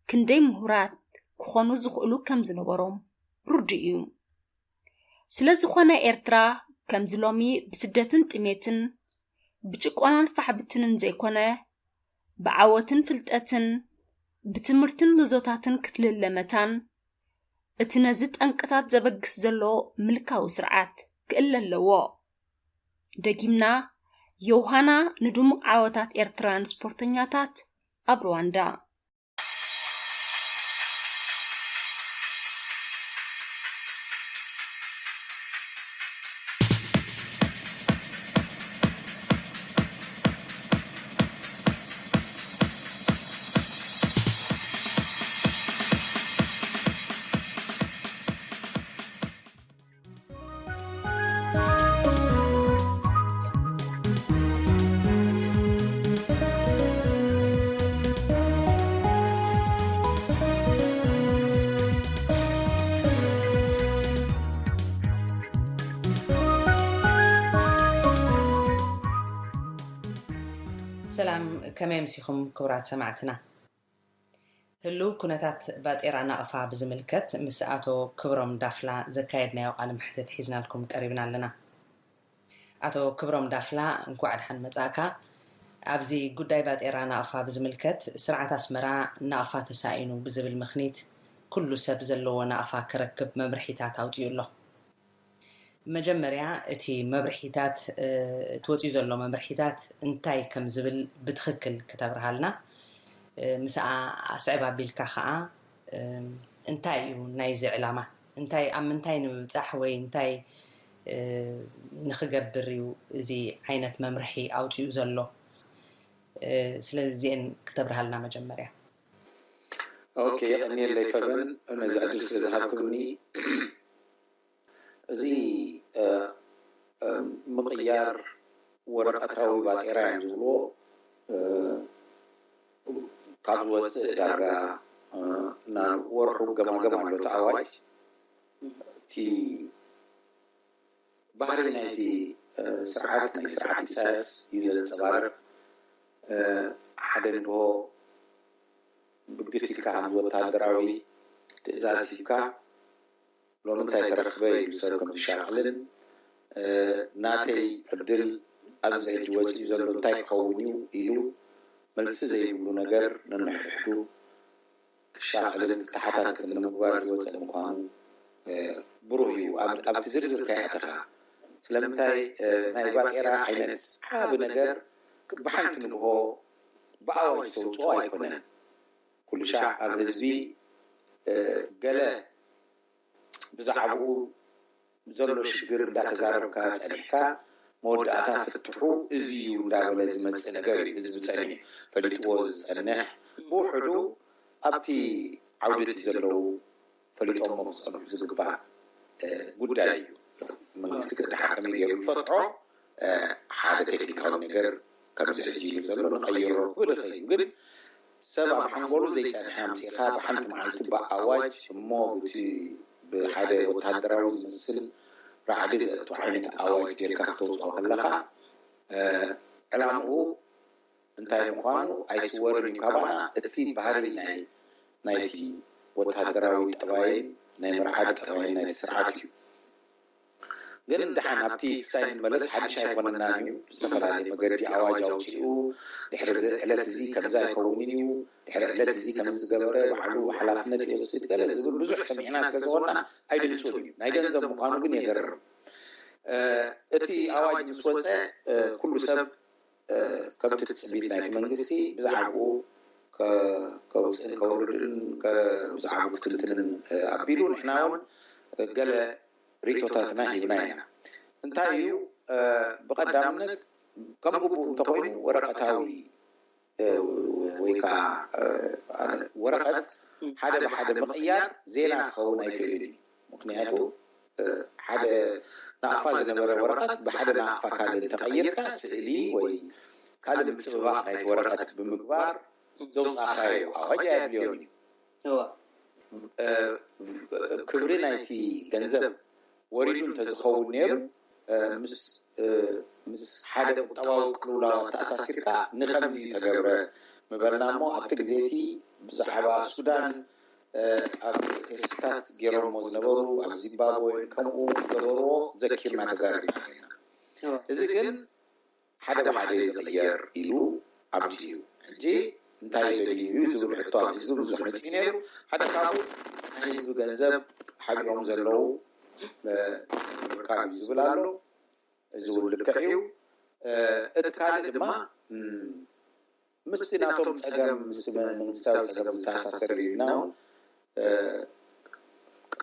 ክንደይ ምሁራት ክኾኑ ዝኽእሉ ከም ዝነበሮም ርዱእ እዩ። ስለ ዝኾነ ኤርትራ ከምዚ ሎሚ ብስደትን ጥሜትን ብጭቆናን ፋሕብትንን ዘይኮነ ብዓወትን ፍልጠትን ብትምህርትን ምህዞታትን ክትልለ መታን እቲ ነዚ ጠንቅታት ዘበግስ ዘሎ ምልካዊ ስርዓት ክእለ ኣለዎ። ደጊምና ዮሃና ንድሙቕ ዓወታት ኤርትራውያን ስፖርተኛታት ኣብ ሩዋንዳ። ሰላም፣ ከመይ ኣምሲኹም ክቡራት ሰማዕትና? ህሉው ኩነታት ባጤራ ናቕፋ ብዝምልከት ምስ ኣቶ ክብሮም ዳፍላ ዘካየድናዮ ቃለ መሕትት ሒዝናልኩም ቀሪብና ኣለና። ኣቶ ክብሮም ዳፍላ፣ እንኳዕ ደሓን መጻእካ። ኣብዚ ጉዳይ ባጤራ ናቕፋ ብዝምልከት፣ ስርዓት ኣስመራ ናቕፋ ተሳኢኑ ብዝብል ምኽኒት ኩሉ ሰብ ዘለዎ ናቕፋ ክረክብ መምርሒታት ኣውጺኡ ኣሎ። መጀመርያ እቲ መብርሒታት፣ እ፣ እቲ ወጺኡ ዘሎ መምርሒታት እንታይ ከም ዝብል ብትኽክል ክተብርሃልና፣ እ፣ ምስኣ ኣስዕብ ኣቢልካ ኸኣ፣ እ፣ እንታይ እዩ ናይዚ ዕላማ? እንታይ፣ ኣብ ምንታይ ንምብጻሕ ወይ እንታይ፣ እ፣ ንኽገብር እዩ እዚ ዓይነት መምርሒ ኣውጺኡ ዘሎ? ስለዚ እዚአን ክተብርሃልና መጀመርያ። ኦኬ፣ የቐንየለይ ፈበን ነዚ ዕድል ስለ ዝሃብክምኒ። እዚ ምቕያር ወረቐታዊ ባጤራ እዮም ዝብልዎ። ካብ ዝወፅእ ዳርጋ ናብ ወርሑ ገማገም ኣሎ እቲ ኣዋጅ። እቲ ባህሪ ናይቲ ስርዓት ናይ ስርዓት ኢሳያስ እዩ ዘንፀባርቕ። ሓደ ንግሆ ብግስ ኢልካ ከም ወታደራዊ ትእዛዝ ሂብካ ሎሚ እንታይ ተረኽበ ኢሉ ሰብ ከም ዝሻቕልን ናተይ ዕድል ኣብዚ ሕጂ ወፂኡ ዘሎ እንታይ ክኸውን እዩ ኢሉ መልሲ ዘይብሉ ነገር ነንሕድሕዱ ክሻቕልን ክተሓታተን ንምግባር ዝወፀ ምዃኑ ብሩህ እዩ። ኣብቲ ዝርዝር ከይኣተኻ ስለምንታይ ናይ ባጤራ ዓይነት ዓቢ ነገር ብሓንቲ ንግሆ ብኣዋጅ ተውፅኦ ኣይኮነን። ኩሉ ሻዕ ኣብ ህዝቢ ገለ ብዛዕባኡ ዘሎ ሽግር እንዳተዛረብካ ጸኒሕካ መወዳእታ ፍትሑ እዚ እዩ እንዳበለ ዝመጽእ ነገር እዩ። ህዝቢ ጸኒሑ ፈሊጥዎ ዝጸንሕ ብውሕዱ ኣብቲ ዓውዲ እቲ ዘለዉ ፈሊጦሞ ክጸንሑ ዝግባእ ጉዳይ እዩ። መንግስቲ ቅድሓር ከመይ ገይሩ ይፈትሖ ሓደ ቴክኒካዊ ነገር ከምዚ ሕጂ ይብል ዘሎ ንቐይሮ ክብል ይኽእል እዩ። ግን ሰብ ኣብ ሓንጎሉ ዘይጸንሐ ኣምጺእኻ ብሓንቲ መዓልቲ ብኣዋጅ እሞ ብቲ ብሓደ ወታደራዊ ዝመስል ራዕዲ ዘእቱ ዓይነት ኣዋጅ ጌርካ ክተውፅኦ ከለኻ ዕላምኡ እንታይ ምዃኑ ኣይስወርን እዩ ካባና። እቲ ባህሪ ናይ ናይቲ ወታደራዊ ጠባይን ናይ ምርዓድ ጠባይን ናይቲ ስርዓት እዩ። ግን ደሓን ኣብቲ ክሳይ ንመለስ ሓድሽ ኣይኮነናን እዩ። ብዝተፈላለየ መገዲ ኣዋጅ ኣውፂኡ ድሕሪ እዚ ዕለት እዚ ከምዚ ኣይከውንን እዩ፣ ድሕሪ ዕለት እዚ ከምዚ ዝገበረ ባዕሉ ሓላፍነት ይወስድ ገለ ዝብል ብዙሕ ሰሚዕና ስለዝኾንና ኣይድንፁን እዩ። ናይ ገንዘብ ምዃኑ ግን የገርም። እቲ ኣዋጅ ምስ ወፀ ኩሉ ሰብ ከምቲ ትፅቢት ናይቲ መንግስቲ ብዛዕባኡ ከውፅእን ከውርድን ብዛዕባኡ ክትንትንን ኣቢሉ ንሕና እውን ገለ ርእቶታትና ሂብና ኢና። እንታይ እዩ ብቐዳምነት ከም ግቡእ እንተኾይኑ ወረቐታዊ ወይ ከዓ ወረቐት ሓደ ብሓደ ምቕያር ዜና ክኸውን ኣይክእልን እዩ። ምክንያቱ ሓደ ናቕፋ ዝነበረ ወረቐት ብሓደ ናቕፋ ካልእ እንተቐይርካ ስእሊ ወይ ካልእ ምጽብባቕ ናይቲ ወረቐት ብምግባር ዘውፃእካዮ ኣዋጅ ኣየድልዮን እዩ። ክብሪ ናይቲ ገንዘብ ወሪዱ እንተዝኸውን ነይሩ ምስ ሓደ ቁጠባዊ ቅልውላው ኣተኣሳሲርካ ንኸምዚ ተገብረ ምበልና እሞ ኣብቲ ግዜ እቲ ብዛዕባ ሱዳን ኣብ ቴስታት ገይሮሞ ዝነበሩ ኣብ ዚምባብወ ከምኡ ዝገበርዎ ዘኪርና ተዛሪብና ኢና። እዚ ግን ሓደ ብሓደ እዩ ዝቕየር ኢሉ ኣምፅኡ። ሕጂ እንታይ ደልዩ እዩ ዝብል ሕቶ ኣብዚ ብዙሕ መፅኡ ነይሩ። ሓደ ካብኡ ናይ ህዝቢ ገንዘብ ሓቢኦም ዘለዉ ምርካብ እዩ ዝብል ኣሎ። እዚ እውን ልክዕ እዩ። እቲ ካልእ ድማ ምስቲ ናቶም ፀገም ምስቲ መንግስታዊ ፀገም ዝተኣሳሰር እዩ ኢልና እውን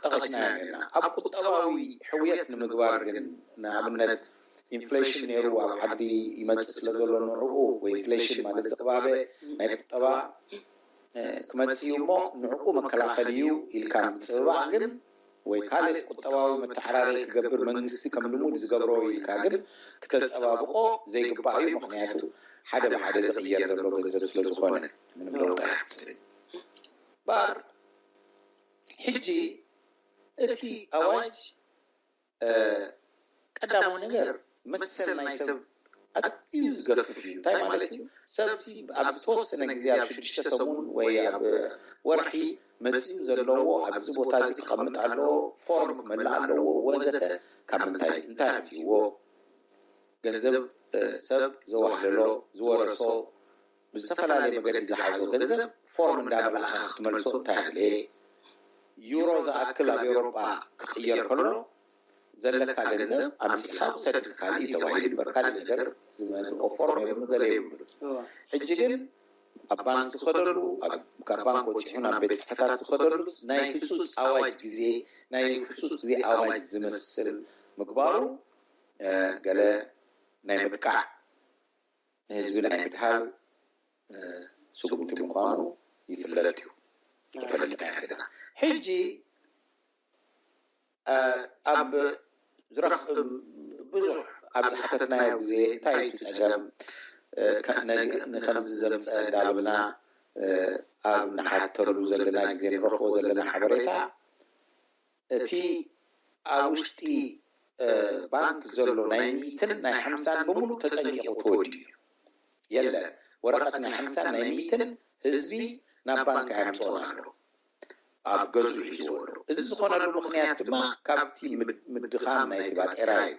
ጠቐስና ኢና። ኣብ ቁጠባዊ ሕውየት ንምግባር ግን ንኣብነት ኢንፍሌሽን ነይሩ ኣብ ዓዲ ይመፅእ ስለ ዘሎ ንዕኡ ወይ ኢንፍሌሽን ማለት ዝቕባበ ናይ ቁጠባ ክመፅእ እዩ እሞ ንዕኡ መከላኸሊ እዩ ኢልካ ምፅብባቕ ግን ወይ ካልእ ቁጠባዊ መተዓራረይ ክገብር መንግስቲ ከም ልሙድ ዝገብሮ ኢልካ ግን ክተፀባብቆ ዘይግባእ እዩ። ምክንያቱ ሓደ ብሓደ ዝቕየር ዘሎ ገንዘብ ስለ ዝኾነ ምንም ለውጢ ኣየምፅእን። እምበር ሕጂ እቲ ኣዋጅ ቀዳማዊ ነገር መሰል ናይ ሰብ ኣዝዩ ዝገፍፍ እዩ። እንታይ ማለት እዩ? ሰብሲ ኣብ ዝተወሰነ ግዜ ኣብ ሽዱሽተ ሰሙን ወይ ኣብ ወርሒ መፅኡ ዘለዎ ኣብዚ ቦታ እዚ ክቐምጥ ኣለዎ፣ ፎርም ክመልእ ኣለዎ ወዘተ። ካብ ምንታይ እንታይ ኣምፅእዎ? ገንዘብ ሰብ ዘዋህለሎ ዝወረሶ ብዝተፈላለየ መገዲ ዝሓዞ ገንዘብ ፎርም እንዳመላእኻ ክትመልሶ እንታይ ኣድለየ? ዩሮ ዝኣክል ኣብ ኤውሮጳ ክቕየር ከሎ ዘለካ ገንዘብ ኣምፂእኻ ውሰድ ካልእ እዩ ተባሂሉ እምበር ካልእ ነገር ዝመልኦ ፎርም የብሉ ገለ የብሉ። ሕጂ ግን ኣብ ባንክ ዝኸደሉ ካብ ባንክ ወፂኡ ናብ ቤት ፅሕታት ዝኸደሉ ናይ ህፁፅ ኣዋጅ ግዜ ናይ ህፁፅ ግዜ ኣዋጅ ዝመስል ምግባሩ ገለ ናይ ምጥቃዕ ንህዝቢ ናይ ምድሃብ ስጉምቲ ምዃኑ ይፍለጥ እዩ። ተፈሊጥና ኣለና። ሕጂ ኣብ ዝረኽ ብዙሕ ኣብ ዝሓተትናዮ ግዜ እንታይ እዩ እቲ ጸገም ንከምዚ ዘምፀ እንዳበልና ኣብ ንሓተሉ ዘለና ግዜ ንረኽቦ ዘለና ሓበሬታ እቲ ኣብ ውሽጢ ባንክ ዘሎ ናይ ሚእትን ናይ ሓምሳን ብምሉእ ተጸሚቑ ተወዲኡ እዩ። የለን፣ ወረቐት ናይ ሓምሳን ናይ ሚእትን ህዝቢ ናብ ባንክ ኣየምፅኦን ኣሎ፣ ኣብ ገዝኡ ሒዝዎ ኣሎ። እዚ ዝኾነሉ ምኽንያት ድማ ካብቲ ምድኻም ናይቲ ባጤራ እዩ።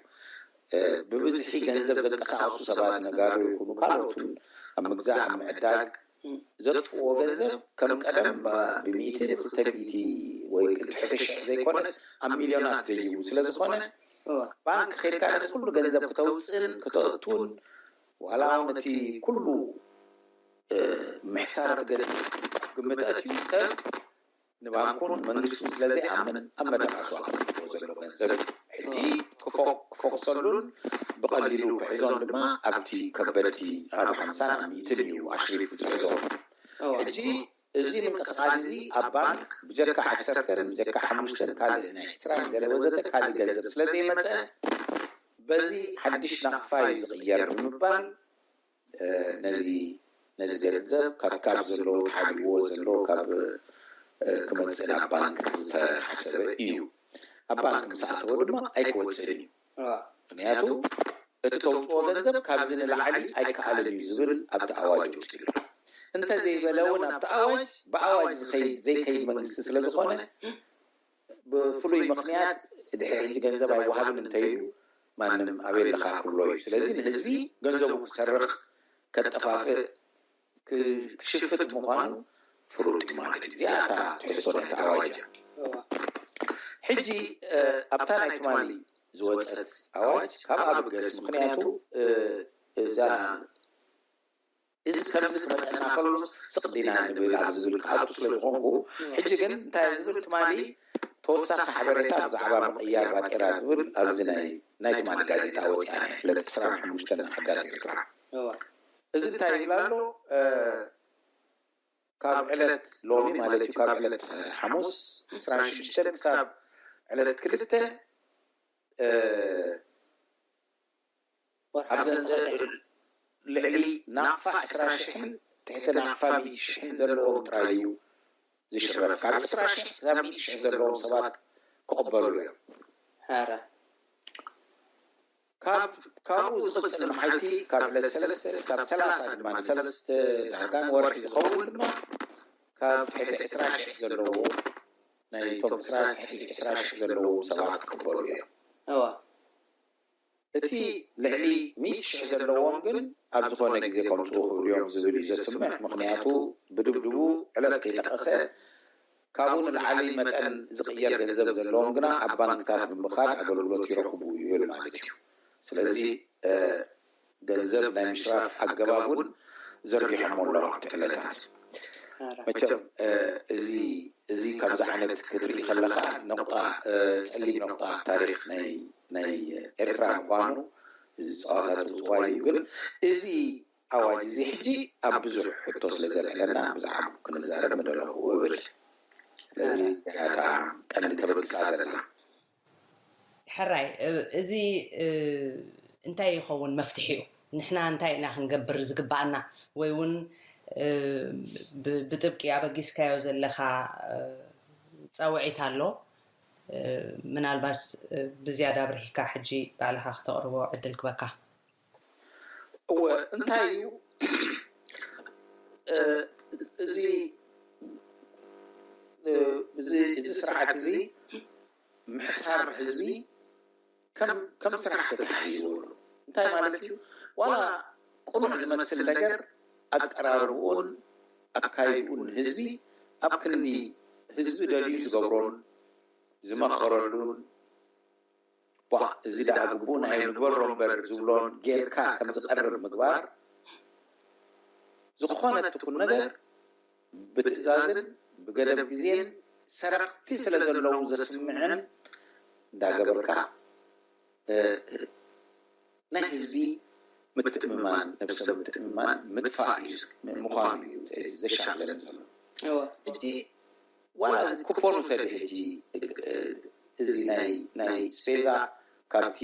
ብብዝሒ ገንዘብ ዘንቀሳቕሱ ሰባት፣ ነጋዶ ይኹኑ ካልኦትን፣ ኣብ ምግዛእ ኣብ ምዕዳግ ዘጥፍዎ ገንዘብ ከም ቀደም ብሚእቲ ብክልተ ሚእቲ ወይ ክልተ ሽሕ ዘይኮነስ ኣብ ሚልዮናት ዘይቡ ስለ ዝኾነ ባንክ ከይድካ ነቲ ኩሉ ገንዘብ ክተውፅን ክተእቱን ዋላ እውን እቲ ኩሉ ምሕሳር ገንዘብ ግምት ኣእትዩ ሰብ ንባንኩን መንግስቱን ስለ ዘይኣምን ኣብ መደብ ዓፅዋ ከእትዎ ዘሎ ገንዘብ ሕጂ ክፎክሰሉን ብቐሊሉ ክሕዞን ድማ ኣብቲ ከበድቲ ኣብ ሓምሳን ኣብ ሚእትን እዩ ኣሽሪፉ ዝሕዞ። ሕጂ እዚ ምንቅስቃስ እዚ ኣብ ባንክ ብጀካ ዓሰርተን ብጀካ ሓሙሽተን ካልእ ናይ ዕስራን ገለ ወዘተ ካልእ ገንዘብ ስለ ዘይመፀ በዚ ሓድሽ ናቕፋ እዩ ዝቕየር ብምባል ነዚ ነዚ ገንዘብ ካብ ካብ ዘለዎ ተሓቢእዎ ዘሎ ካብ ክመፅእ ናብ ባንክ ዝተሓሰበ እዩ። ኣብ ባንክ ምስ ኣተወ ድማ ኣይክወፅእን እዩ። ምክንያቱ እቲ ተውፅኦ ገንዘብ ካብዚ ንላዕሊ ኣይከኣልን እዩ ዝብል ኣብቲ ኣዋጅ ወፂኡ ኣሎ። እንተዘይበለ እውን ኣብቲ ኣዋጅ ብኣዋጅ ዘይከይድ መንግስቲ ስለ ዝኾነ ብፍሉይ ምኽንያት ድሕሪ ሕጂ ገንዘብ ኣይወሃብን እንተይሉ ማንም ኣበይ ኣለኻ ክብሎ እዩ። ስለዚ ንህዝቢ ገንዘቡ ክሰርቕ ከጠፋፍእ ክሽፍጥ ምዃኑ ፍሉጥ እዩ ማለት እዩ። እዚኣ እታ ትሕዝቶ ናይቲ ኣዋጅ እያ። ሕጂ ኣብታ ናይ ትማሊ ዝወፀት ኣዋጅ ካብ ኣብገስ ምክንያቱ እዛ እዚ ከምዚ ክመፀና ከሎስ ስቕ ዲና ንብል ኣብ ዝብል ክኣቱ ስለ ዝኾንኩ ሕጂ ግን እንታይ ዝብል ትማሊ ተወሳኺ ሓበሬታ ብዛዕባ ምቕያር ባጤራ ዝብል ኣብዚ ናይ ናይ ትማሊ ጋዜጣ ወፂኣ ናይ ዕለት ዕስራን ሓሙሽተን ሓዳስ ኤርትራ እዚ እንታይ ይብል ኣሎ ካብ ዕለት ሎሚ ማለት እዩ ካብ ዕለት ሓሙስ ዕስራን ሽዱሽተን ክሳብ ዕለት ክልተ ኣብዘን ልዕሊ ናቕፋ ዕስራ ሽሕን ትሕቲ ናቕፋ ሚእቲ ሽሕን ዘለዎም ጥራይ እዩ ዝሽረፍ። ካብ ዕስራ ሽሕ ክሳብ ሚእቲ ሽሕ ዘለዎም ሰባት ክቕበሉ እዮም። ካብኡ ዝቕፅል መዓልቲ ካብ ዕለት ሰለስተ ክሳብ ሰላሳ ድማ ንሰለስተ ዳርጋ ንወርሒ ዝኸውን ድማ ካብ ትሕቲ ዕስራ ሽሕ ዘለዎም ናይቶም ዕስራ ትሕቲ ዕስራ ሽሕ ዘለዎም ሰባት ክቕበሉ እዮም። እቲ ልዕሊ ሚእቲ ሽሕ ዘለዎም ግን ኣብ ዝኾነ ግዜ ከምፅኡ ክብሉ እዮም ዝብል እዩ ዘስምዕ። ምኽንያቱ ብድብድቡ ዕለት ከይጠቐሰ ካብኡ ንላዕሊ መጠን ዝቕየር ገንዘብ ዘለዎም ግና ኣብ ባንክታት ብምኻድ ኣገልግሎት ይረኽቡ ይብል ማለት እዩ። ስለዚ ገንዘብ ናይ ምሽራፍ ኣገባብ እውን ዘርጊሖሞ ኣለዉ ኣብቲ ዕለታት። መቸም እዚ እዚ ካብዚ ዓይነት ክትርኢ ከለካ ነቁጣ ፀሊም ነቁጣ ታሪክ ናይ ናይ ኤርትራ ምኳኑ እዚ ፀዋታ ዝፅዋ እዩ። ግን እዚ ኣዋጅ እዚ ሕጂ ኣብ ብዙሕ ሕቶ ስለ ዘልዕለና ብዛዕባ ክንዛረብ ምደለኹ እብል። ስለዚ እታ ቀንዲ ተበግሳ ዘላ ሕራይ እዚ እንታይ ይኸውን መፍትሒኡ? ንሕና እንታይ ኢና ክንገብር ዝግባኣና? ወይ እውን ብጥብቂ ኣበጊስካዮ ዘለካ ፃውዒት ኣሎ። ምናልባት ብዝያዳ ኣብርሂካ ሕጂ ባዕልኻ ክተቕርቦ ዕድል ክበካ። እወ እንታይ እዩ እዚ እዚ ስርዓት እዚ ምሕሳር ህዝቢ ከም ስራሕ ተታሒዝዎ ኣሎ። እንታይ ማለት እዩ? ዋላ ቅኑዕ ዝመስል ነገር ኣቀራርብኡን ኣካይድኡን ንህዝቢ ኣብ ክንዲ ህዝቢ ደልዩ ዝገብሮን ዝመኸረሉን ቧ እዚ ደኣ ግቡእ ናይ ንግበሮ እምበር ዝብሎን ጌርካ ከም ዝቐርብ ምግባር ዝኾነ ትኹን ነገር ብትእዛዝን ብገደብ ግዜን ሰረቕቲ ስለ ዘለዉ ዘስምዕን እንዳገበርካ ናይ ህዝቢ ምትእምማን፣ ነብሰ ምትእምማን ምጥፋእ እዩ፣ ምዃኑ እዩ ዘሻቕለኒ ዘሎ። ሕጂ ዋላ እዚ ኩፖን ውሰድ፣ ሕጂ እዚ ናይ ናይ ስፔዛ ካብቲ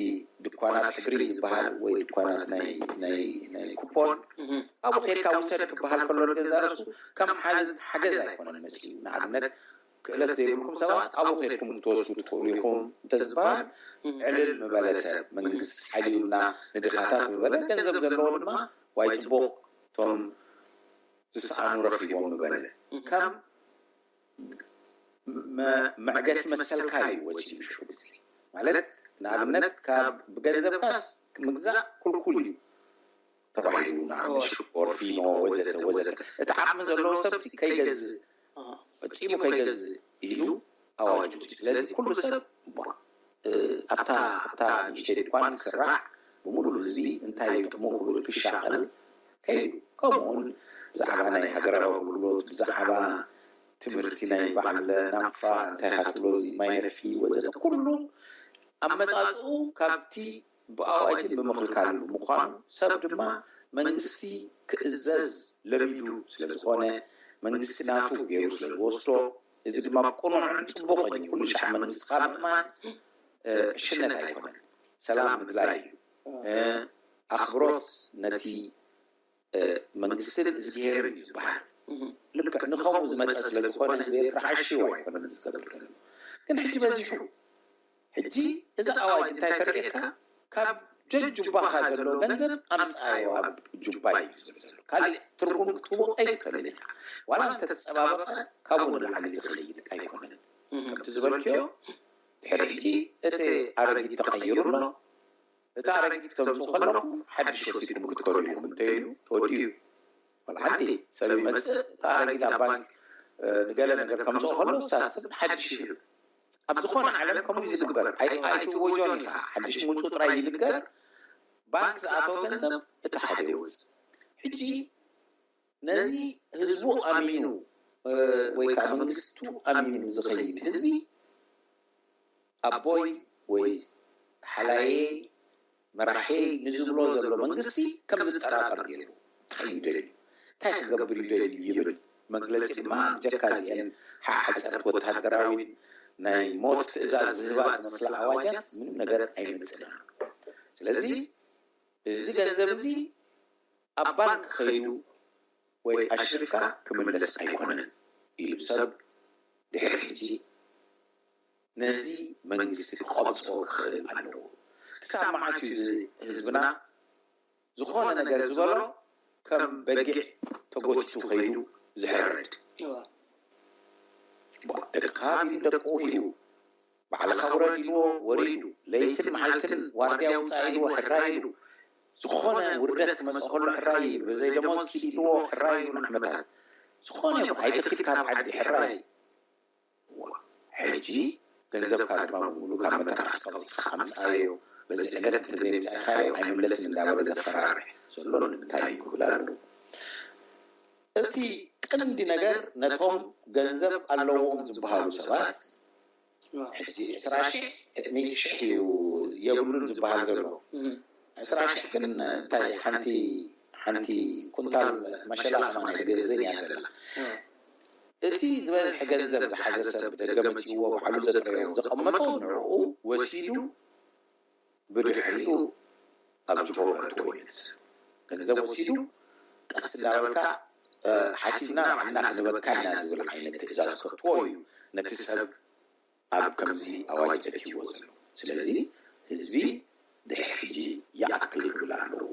ድኳናት ሕድሪ ዝበሃል ወይ ድኳናት ናይ ናይ ናይ ኩፖን ኣብኡ ኬድካ ውሰድ ክበሃል ከሎ፣ ገዛ ርእሱ ከም ሓዝ ሓገዝ ኣይኮነን መጽኡ። ንኣብነት ክእለት ዘይብልኩም ሰባት ኣብኡ ኬድኩም ክትወስዱ ትኽእሉ ኢኹም እንተዝበሃል፣ ዕልል ምበለ ሰብ፣ መንግስቲ ሓልዩና ንድኻታት ምበለ፣ ገንዘብ ዘለዎ ድማ ዋይ ጽቡቕ፣ እቶም ዝሰኣኑ ረኺቦም ምበለ። ከም መዕገቲ መሰልካ እዩ ወፂኡ ሽጉጥ። ማለት ንኣብነት ካብ ብገንዘብካስ ምግዛእ ኩልኩል እዩ ተባሂሉ፣ ንኣብነት ሽኮር፣ ፊኖ ወዘተ ወዘተ። እቲ ዓቕሚ ዘለዎ ሰብ ከይገዝእ፣ ፈፂሙ ከይገዝእ እዩ ኣዋጅ ወፂኡ። ስለዚ ኩሉ ሰብ ኣብታ ኣብታ ንእሽተይ ድኳን ክስራዕ ብምሉእ ህዝቢ እንታይ እዩ ጥቕሙ ክብል ክሻቐል ከይዱ። ከምኡውን ብዛዕባ ናይ ሃገራዊ ኣገልግሎት፣ ብዛዕባ ትምህርቲ ናይ በዓል ናቕፋ እንታይ ኢኻ ትብሎ፣ እዚ ማይ ነፍሒ ወዘተ ኩሉ ኣመጻጽኡ ካብቲ ብኣዋጅን ብምኽልካል ምዃኑ፣ ሰብ ድማ መንግስቲ ክእዘዝ ለሚዱ ስለ ዝኾነ፣ መንግስቲ ናቱ ገይሩ ስለ ዝወስዶ፣ እዚ ድማ ቅኑዕን ጽቡቕን እዩ። ኩሉ ሻዕ መንግስቲ ካብ ምእማን ዕሽነት ኣይኮነን፣ ሰላም ምድላይ እዩ። ኣኽብሮት ነቲ መንግስትን እዝግሄርን እዩ ዝበሃል። ልክዕ ንኸምኡ ዝመፀ ስለ ዝኾነ ህዝቢ ኤርትራ ዓሽዎ ኣይኮነን ዝሰብር ዘሎ። ግን ሕጂ በዚሑ፣ ሕጂ እዚ ኣዋጅ እንታይ ተርእየካ? ካብ ጀጁባኻ ዘሎ ገንዘብ ኣምፃዮ ኣብ ጁባ እዩ ዝብል ዘሎ። ካልእ ትርጉም ክትህቦ ኣይትኽእልን ኢኻ። ዋላ እንተተፀባበቐ ካብኡ ንላዕሊ ዝኸይድ ኣይኮነን። ከምቲ ዝበልክዮ ድሕሪ ሕጂ እቲ ኣረጊት ተቐይሩ ኣሎ። እቲ ኣረጊት ክተምፅኡ ከለኹም ሓድሽ ወሲድኩም ክትከዱ ኢኹም እንተኢሉ ተወዲኡ እዩ። ዋላ ሓንቲ ሰብ ይመፅእ፣ እቲ ኣረጊት ኣብ ባንክ ንገለ ነገር ከምፅኦ ከሎ ሳትም ሓድሽ ይህብ። ኣብ ዝኾነ ዓለም ከምኡ እዩ ዝግበር። ኣይትወጆን ኢኻ፣ ሓድሽ ምፁ ጥራይ ይንገር። ባንክ ዝኣተወ ገንዘብ እቲ ሓደ ይወፅእ። ሕጂ ነዚ ህዝቡ ኣሚኑ ወይ ከዓ መንግስቱ ኣሚኑ ዝኸይድ ህዝቢ ኣቦይ ወይ ሓላየይ መራሒ ንዝብሎ ዘሎ መንግስቲ ከም ዝጠራጠር ገይሩ እንታይ ይደልዩ እንታይ ክገብር ይደልዩ ይብል መግለፂ ድማ ብጀካ እዚአን ሓፀርቲ ወታደራዊን ናይ ሞት ትእዛዝ ዝህባ ዝመስላ ኣዋጃት ምንም ነገር ኣይምፅእና። ስለዚ እዚ ገንዘብ እዚ ኣብ ባንክ ከይዱ ወይ ኣሽሪፍካ ክምለስ ኣይኮነን ኢሉ ሰብ ድሕሪ ሕጂ ነዚ መንግስቲ ክቐብጾ ክኽእል ኣለዎ። ክሳብ መዓስ እዩ እዚ ህዝብና ዝኾነ ነገር ዝበሎ ከም በጊዕ ተጎቲቱ ከይዱ ዝሕረድ? ደቅኻ ቢሉ ደቁ ሂቡ ባዕልኻ ውረድ ኢልዎ ወሪዱ፣ ለይትን መዓልትን ዋርድያ ውፃእ ኢልዎ ሕራይ ኢሉ፣ ዝኾነ ውርደት ክመፅእ ከሎ ሕራይ ኢሉ፣ ዘይደሞዝ ኪድ ኢልዎ ሕራይ ኢሉ ንዓመታት ዝኾነ ይኹን ኣይትኺድ ካብ ዓዲ ሕራይ። ሕጂ ገንዘብካ ድማ ብምሉ ካብ መተርኣስካ ውፅእካ ኣምፃዮ፣ በዚ ዕለት እንተዘይምፃእካዮ ኣይምለስን እንዳበለ ዘፈራርሕ ዘሎ ንምንታይ እዩ ክብል ኣለዉ። እቲ ቀንዲ ነገር ነቶም ገንዘብ ኣለዎም ዝበሃሉ ሰባት ሕጂ ዕስራ ሽሕ ሚእቲ ሽሕ እዩ የብሉን ዝበሃል ዘሎ። ዕስራ ሽሕ ግን እንታይ ሓንቲ ሓንቲ ኩንታል መሸላ ከማን ኣይትገዝእን እያ ዘላ። እቲ ዝበዝሐ ገንዘብ ዝሓዘ ሰብ ደገ መፂእዎ ባዕሉ ዘጥረዮ ዘቐመጦ ንዕኡ ወሲዱ ብድሕሪኡ ኣብ ጅሆ ከእትዎ እዩ ነቲ ሰብ። ገንዘብ ወሲዱ ቀስ እንዳበልካ ሓሲብና ንባዕልና ክንበካ ኢና ዝብል ዓይነት ትእዛዝ ከእትዎ እዩ ነቲ ሰብ ኣብ ከምዚ ኣዋጅ ኣእትይዎ ዘሎ። ስለዚ ህዝቢ ድሕሪ ሕጂ ይኣክል ክብል ኣለዎ።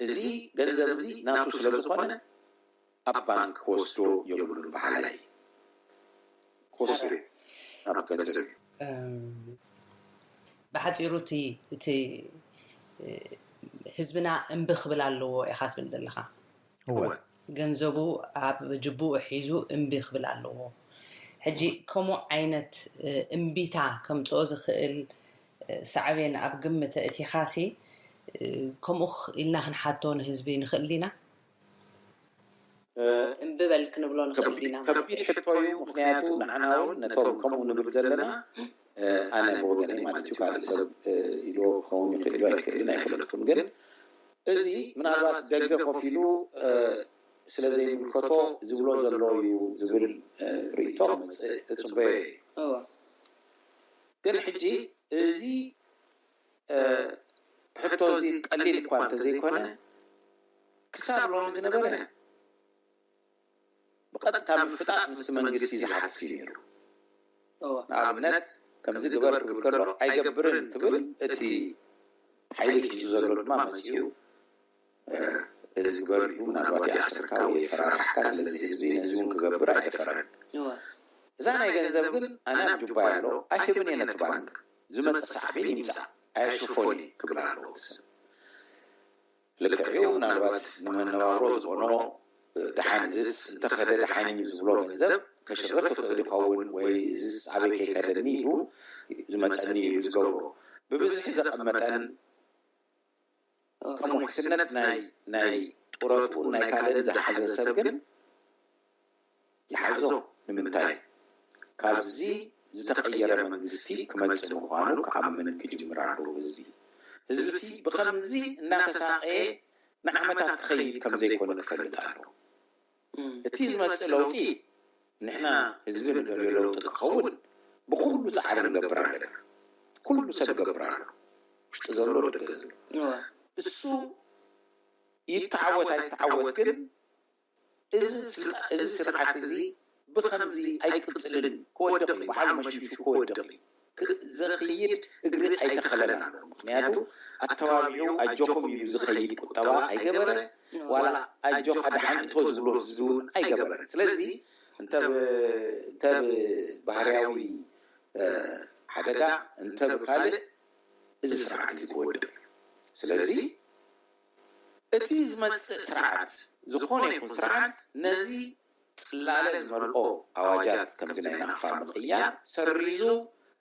እዚ ገንዘብ እዚ ናቱ ስለ ዝኾነ ኣብ ባንክ ክወስዶ የብሉን በሃላይ ክወስዶ እዩ ናቱ ገንዘብ እዩ። ብሓፂሩ እቲ ህዝብና እምቢ ክብል ኣለዎ ኢኻ ትብል ዘለኻ። ገንዘቡ ኣብ ጅቡኡ ሒዙ እምቢ ክብል ኣለዎ። ሕጂ ከምኡ ዓይነት እምቢታ ከምፅኦ ዝኽእል ሳዕቤን ኣብ ግምት ኣእቲኻሲ ከምኡ ኢልና ክንሓቶ ንህዝቢ ንኽእል ዲና? እምቢ በል ክንብሎ ንኽእል ዲና? ከቢድ ሕቶ እዩ። ምክንያቱ ንዓና እውን ነቶም ከምኡ ንብል ዘለና ኣነ ብወገነይ ማለት እዩ ካልእ ሰብ ኢልዎ ክኸውን ይኽእል እዩ ኣይክእልን ኣይፈለጥኩን ግን እዚ ምናልባት ደገ ኮፍ ኢሉ ስለ ዘይምልከቶ ዝብሎ ዘሎ እዩ ዝብል ርእይቶ ክመፅእ እፅበዮ እዩ። ግን ሕጂ እዚ ሕቶ እዚ ቀሊል እኳ እንተዘይኮነ ክሳብ ሎሚ ዝነበረ ብቐጥታ ምፍጣጥ ምስቲ መንግስቲ ዝሓትት እዩ ነይሩ። ንኣብነት ከምዚ ግበር ክብል ከሎ ኣይገብርን ትብል፣ እቲ ሓይሊ ሒዙ ዘሎ ድማ መፂኡ እዚ ግበር ኢሉ ምናልባት ይኣስርካ ወይ የፈራርሓካ። ስለዚ ህዝቢ ነዚ እውን ክገብር ኣይደፈረን። እዛ ናይ ገንዘብ ግን ኣነ ኣብ ጁባይ ኣሎ ኣይህብን እየ ነቲ ባንክ፣ ዝመፅእ ሳዕቤን ይምፃእ ኣየሽፎን እየ ክብል ኣለዎ። ልክዕ እዩ። ምናልባት ንመነባብሮ ዝኾኖ ደሓን ዝስ እንተኸደ ደሓን እዩ ዝብሎ ገንዘብ ከሽርፍ ይኽእል ይኸውን ወይ ዝስ ኣበይ ከይከደኒ ኢሉ ዝመፀኒ እዩ ዝገብሮ። ብብዝሒ ዘቐመጠን ከም ውሕስነት ናይ ናይ ጡረትኡ ናይ ካልእን ዝሓዘ ሰብ ግን ይሓዞ። ንምንታይ? ካብዚ ዝተቐየረ መንግስቲ ክመፅእ ምዃኑ ክኣምን ክጅምር ኣለዎ ህዝቢ። ህዝቢሲ ብኸምዚ እናተሳቐየ ንዓመታት ክኸይድ ከም ዘይኮነ ክፈልጥ ኣለዎ። እቲ ዝመፅእ ለውጢ ንሕና ህዝቢ ንደልዮ ለውጢ ክኸውን ብኩሉ ፃዕሪ ንገብር ኣለና። ኩሉ ሰብ ገብር ኣሎ፣ ውሽጢ ዘሎ ደገ ዘሎ። እሱ ይተዓወት ኣይተዓወት ግን እዚ ስርዓት እዚ ብኸምዚ ኣይቅፅልን፣ ክወድቕ እዩ፣ በዓል መሽሚሹ ክወድቕ እዩ። ዘኽይድ እግሪ ኣይተኸለን ኣሎ። ምክንያቱ ኣተባቢዑ ኣጆኹም ኢሉ ዝኸይድ ቁጠባ ኣይገበረ፣ ዋላ ኣጆኻ ደሓን እቶ ዝብሎ ህዝቢ እውን ኣይገበረ። ስለዚ እንተ ብባህርያዊ ሓደጋ እንተ ብካልእ እዚ ስርዓት እዚ ክወድቕ እዩ። ስለዚ እቲ ዝመፅእ ስርዓት ዝኾነ ይኹን ስርዓት ነዚ ፅላለ ዝመልኦ ኣዋጃት ከምዚ ናይ ናቕፋ ምቕያር ሰሪዙ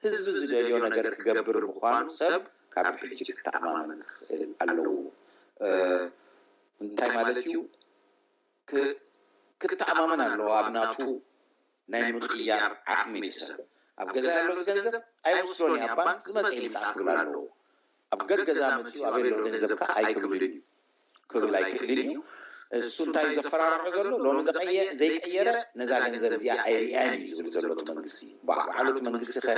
ህዝቢ ዝደልዮ ነገር ክገብር ምዃኑ ሰብ ካብ ሕጂ ክተኣማመን ክኽእል ኣለዎ። እንታይ ማለት እዩ? ክተኣማመን ኣለዎ ኣብ ናቱ ናይ ምቕያር ዓቕሚ እቲ ሰብ። ኣብ ገዛ ያለው ገንዘብ ኣይወስዶን እያ ባንክ ዝመፀ ይምፃእ ክብል ኣለዎ። ኣብ ገገዛ መፅኡ ኣበይ ኣሎ ገንዘብካ ኣይክብልን እዩ ክብል ኣይክእልን እዩ። እሱ እንታይ ዘፈራርሖ ዘሎ ሎሚ ዘይቀየረ ነዛ ገንዘብ እዚኣ ኣይርያን እዩ ዝብል ዘሎ እቲ መንግስቲ። ባዕሉ እቲ መንግስቲ ከ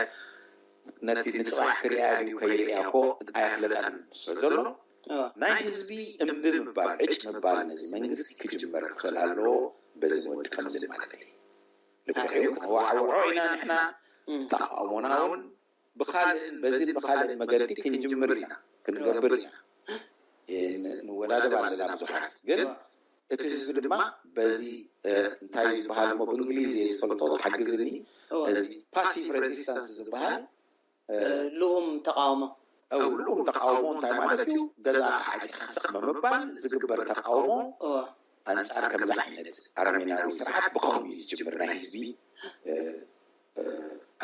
ነቲ ንፅባሕ ክሪኣ ድዩ ከይሪኣ እኮ ኣየፍለጠን ዘሎ። ናይ ህዝቢ እምቢ ምባል ዕጭ ምባል ነዚ መንግስቲ ክጅመር ክኽእል ኣለዎ። በዚ ወዲ ከምዚ ማለት እዩ። ልክዕ እዩ። ከነዋዕውዖ ኢና ንሕና ተቃውሞና እውን ብኻልእን በዚን ብኻልእን መገዲ ክንጅምር ኢና ክንገብር ኢና። ንወዳደብ ኣለና ብዙሓት ግን እቲ ህዝቢ ድማ በዚ እንታይ ዝበሃል ሞ ብእንግሊዝ ዝፈልጦ ዝሓግዝኒ እዚ ፓሲቭ ሬዚስታንስ ዝበሃል ልኡም ተቃውሞ ልኡም ተቃውሞ እንታይ ማለት እዩ? ገዛ ሓፂኻ ስቕ ብምባል ዝግበር ተቃውሞ ኣንፃር ከምዚ ዓይነት ኣረሜናዊ ስርዓት ብኸምኡ እዩ ዝጅምር። ናይ ህዝቢ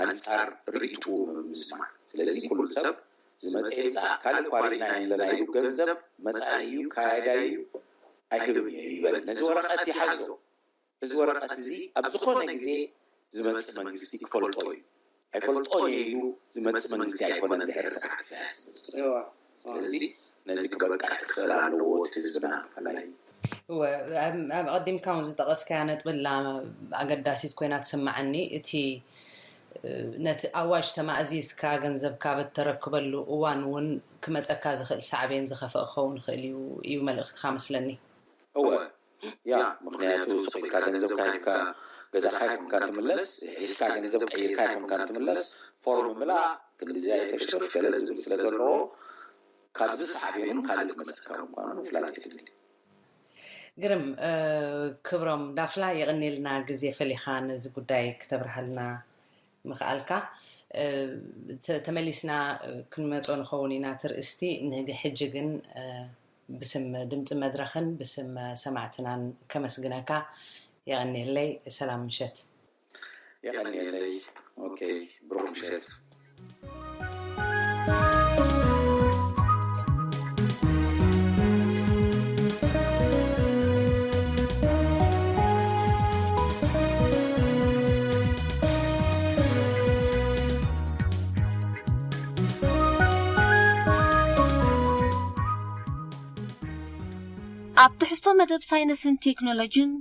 ኣንፃር ርእይትኡ ምስማዕ። ስለዚ ኩሉ ሰብ ዝመፀ ይምፃእ ካልእ ኳሪና የለና ኢሉ ገንዘብ መፃኢ እዩ ካያዳ እዩ ኣይህብን እየ ይበል። ነዚ ወረቐት ይሓዞ። እዚ ወረቐት እዚ ኣብ ዝኾነ ግዜ ዝመፅእ መንግስቲ ክፈልጦ እዩ። ኣይፈልጦን እየ ኢሉ ዝመፅእ መንግስቲ ኣይኮነን ድሕሪ ስርዓት ኢሳያስ ዝመፅእ። ስለዚ ነዚ ክበቅዕ ክኽእል ኣለዎ እቲ ህዝብና ብፍላይ። እወ፣ ኣብ- ኣብ- ኣቐዲምካ እውን ዝጠቐስካያ ነጥቢ ኣላ። ኣገዳሲት ኮይና ትስምዓኒ። እቲ ነቲ ኣዋጅ ተማእዚዝካ ገንዘብካ በተረክበሉ እዋን እውን ክመፀካ ዝኽእል ሳዕቤን ዝኸፍአ ክኸውን ይኽእል እዩ እዩ መልእኽትኻ መስለኒ። እወ ያ ምክንያቱ ስቕ ኢልካ ገንዘብካ ሂብካ ገዛእካ ኣይኮንካን ትምለስ፣ ሒዝካ ገንዘብ ቀይርካ ኣይኮንካን ትምለስ። ፎርም ምላእ ክንድዚኣ የተሽርፍ ገለ ዝብል ስለ ዘለዎ ካብዚ ሳዕቤኑ ካልእ ክመፀካ ምኳኑ ምፍላጥ የድሊ። ግርም ክብሮም ዳፍላ የቐኔልና ግዜ ፈሊኻ ነዚ ጉዳይ ክተብርሃልና ምኽኣልካ። ተመሊስና ክንመጾ ንኸውን ኢና ትርእስቲ ንሕጂ ግን ብስም ድምፂ መድረኽን ብስም ሰማዕትናን ከመስግነካ። የቐንየለይ። ሰላም ምሸት። የቐንየለይ። ኦኬ፣ ብሩኽ ምሸት። ኣብ ትሕዝቶ መደብ ሳይንስን ቴክኖሎጂን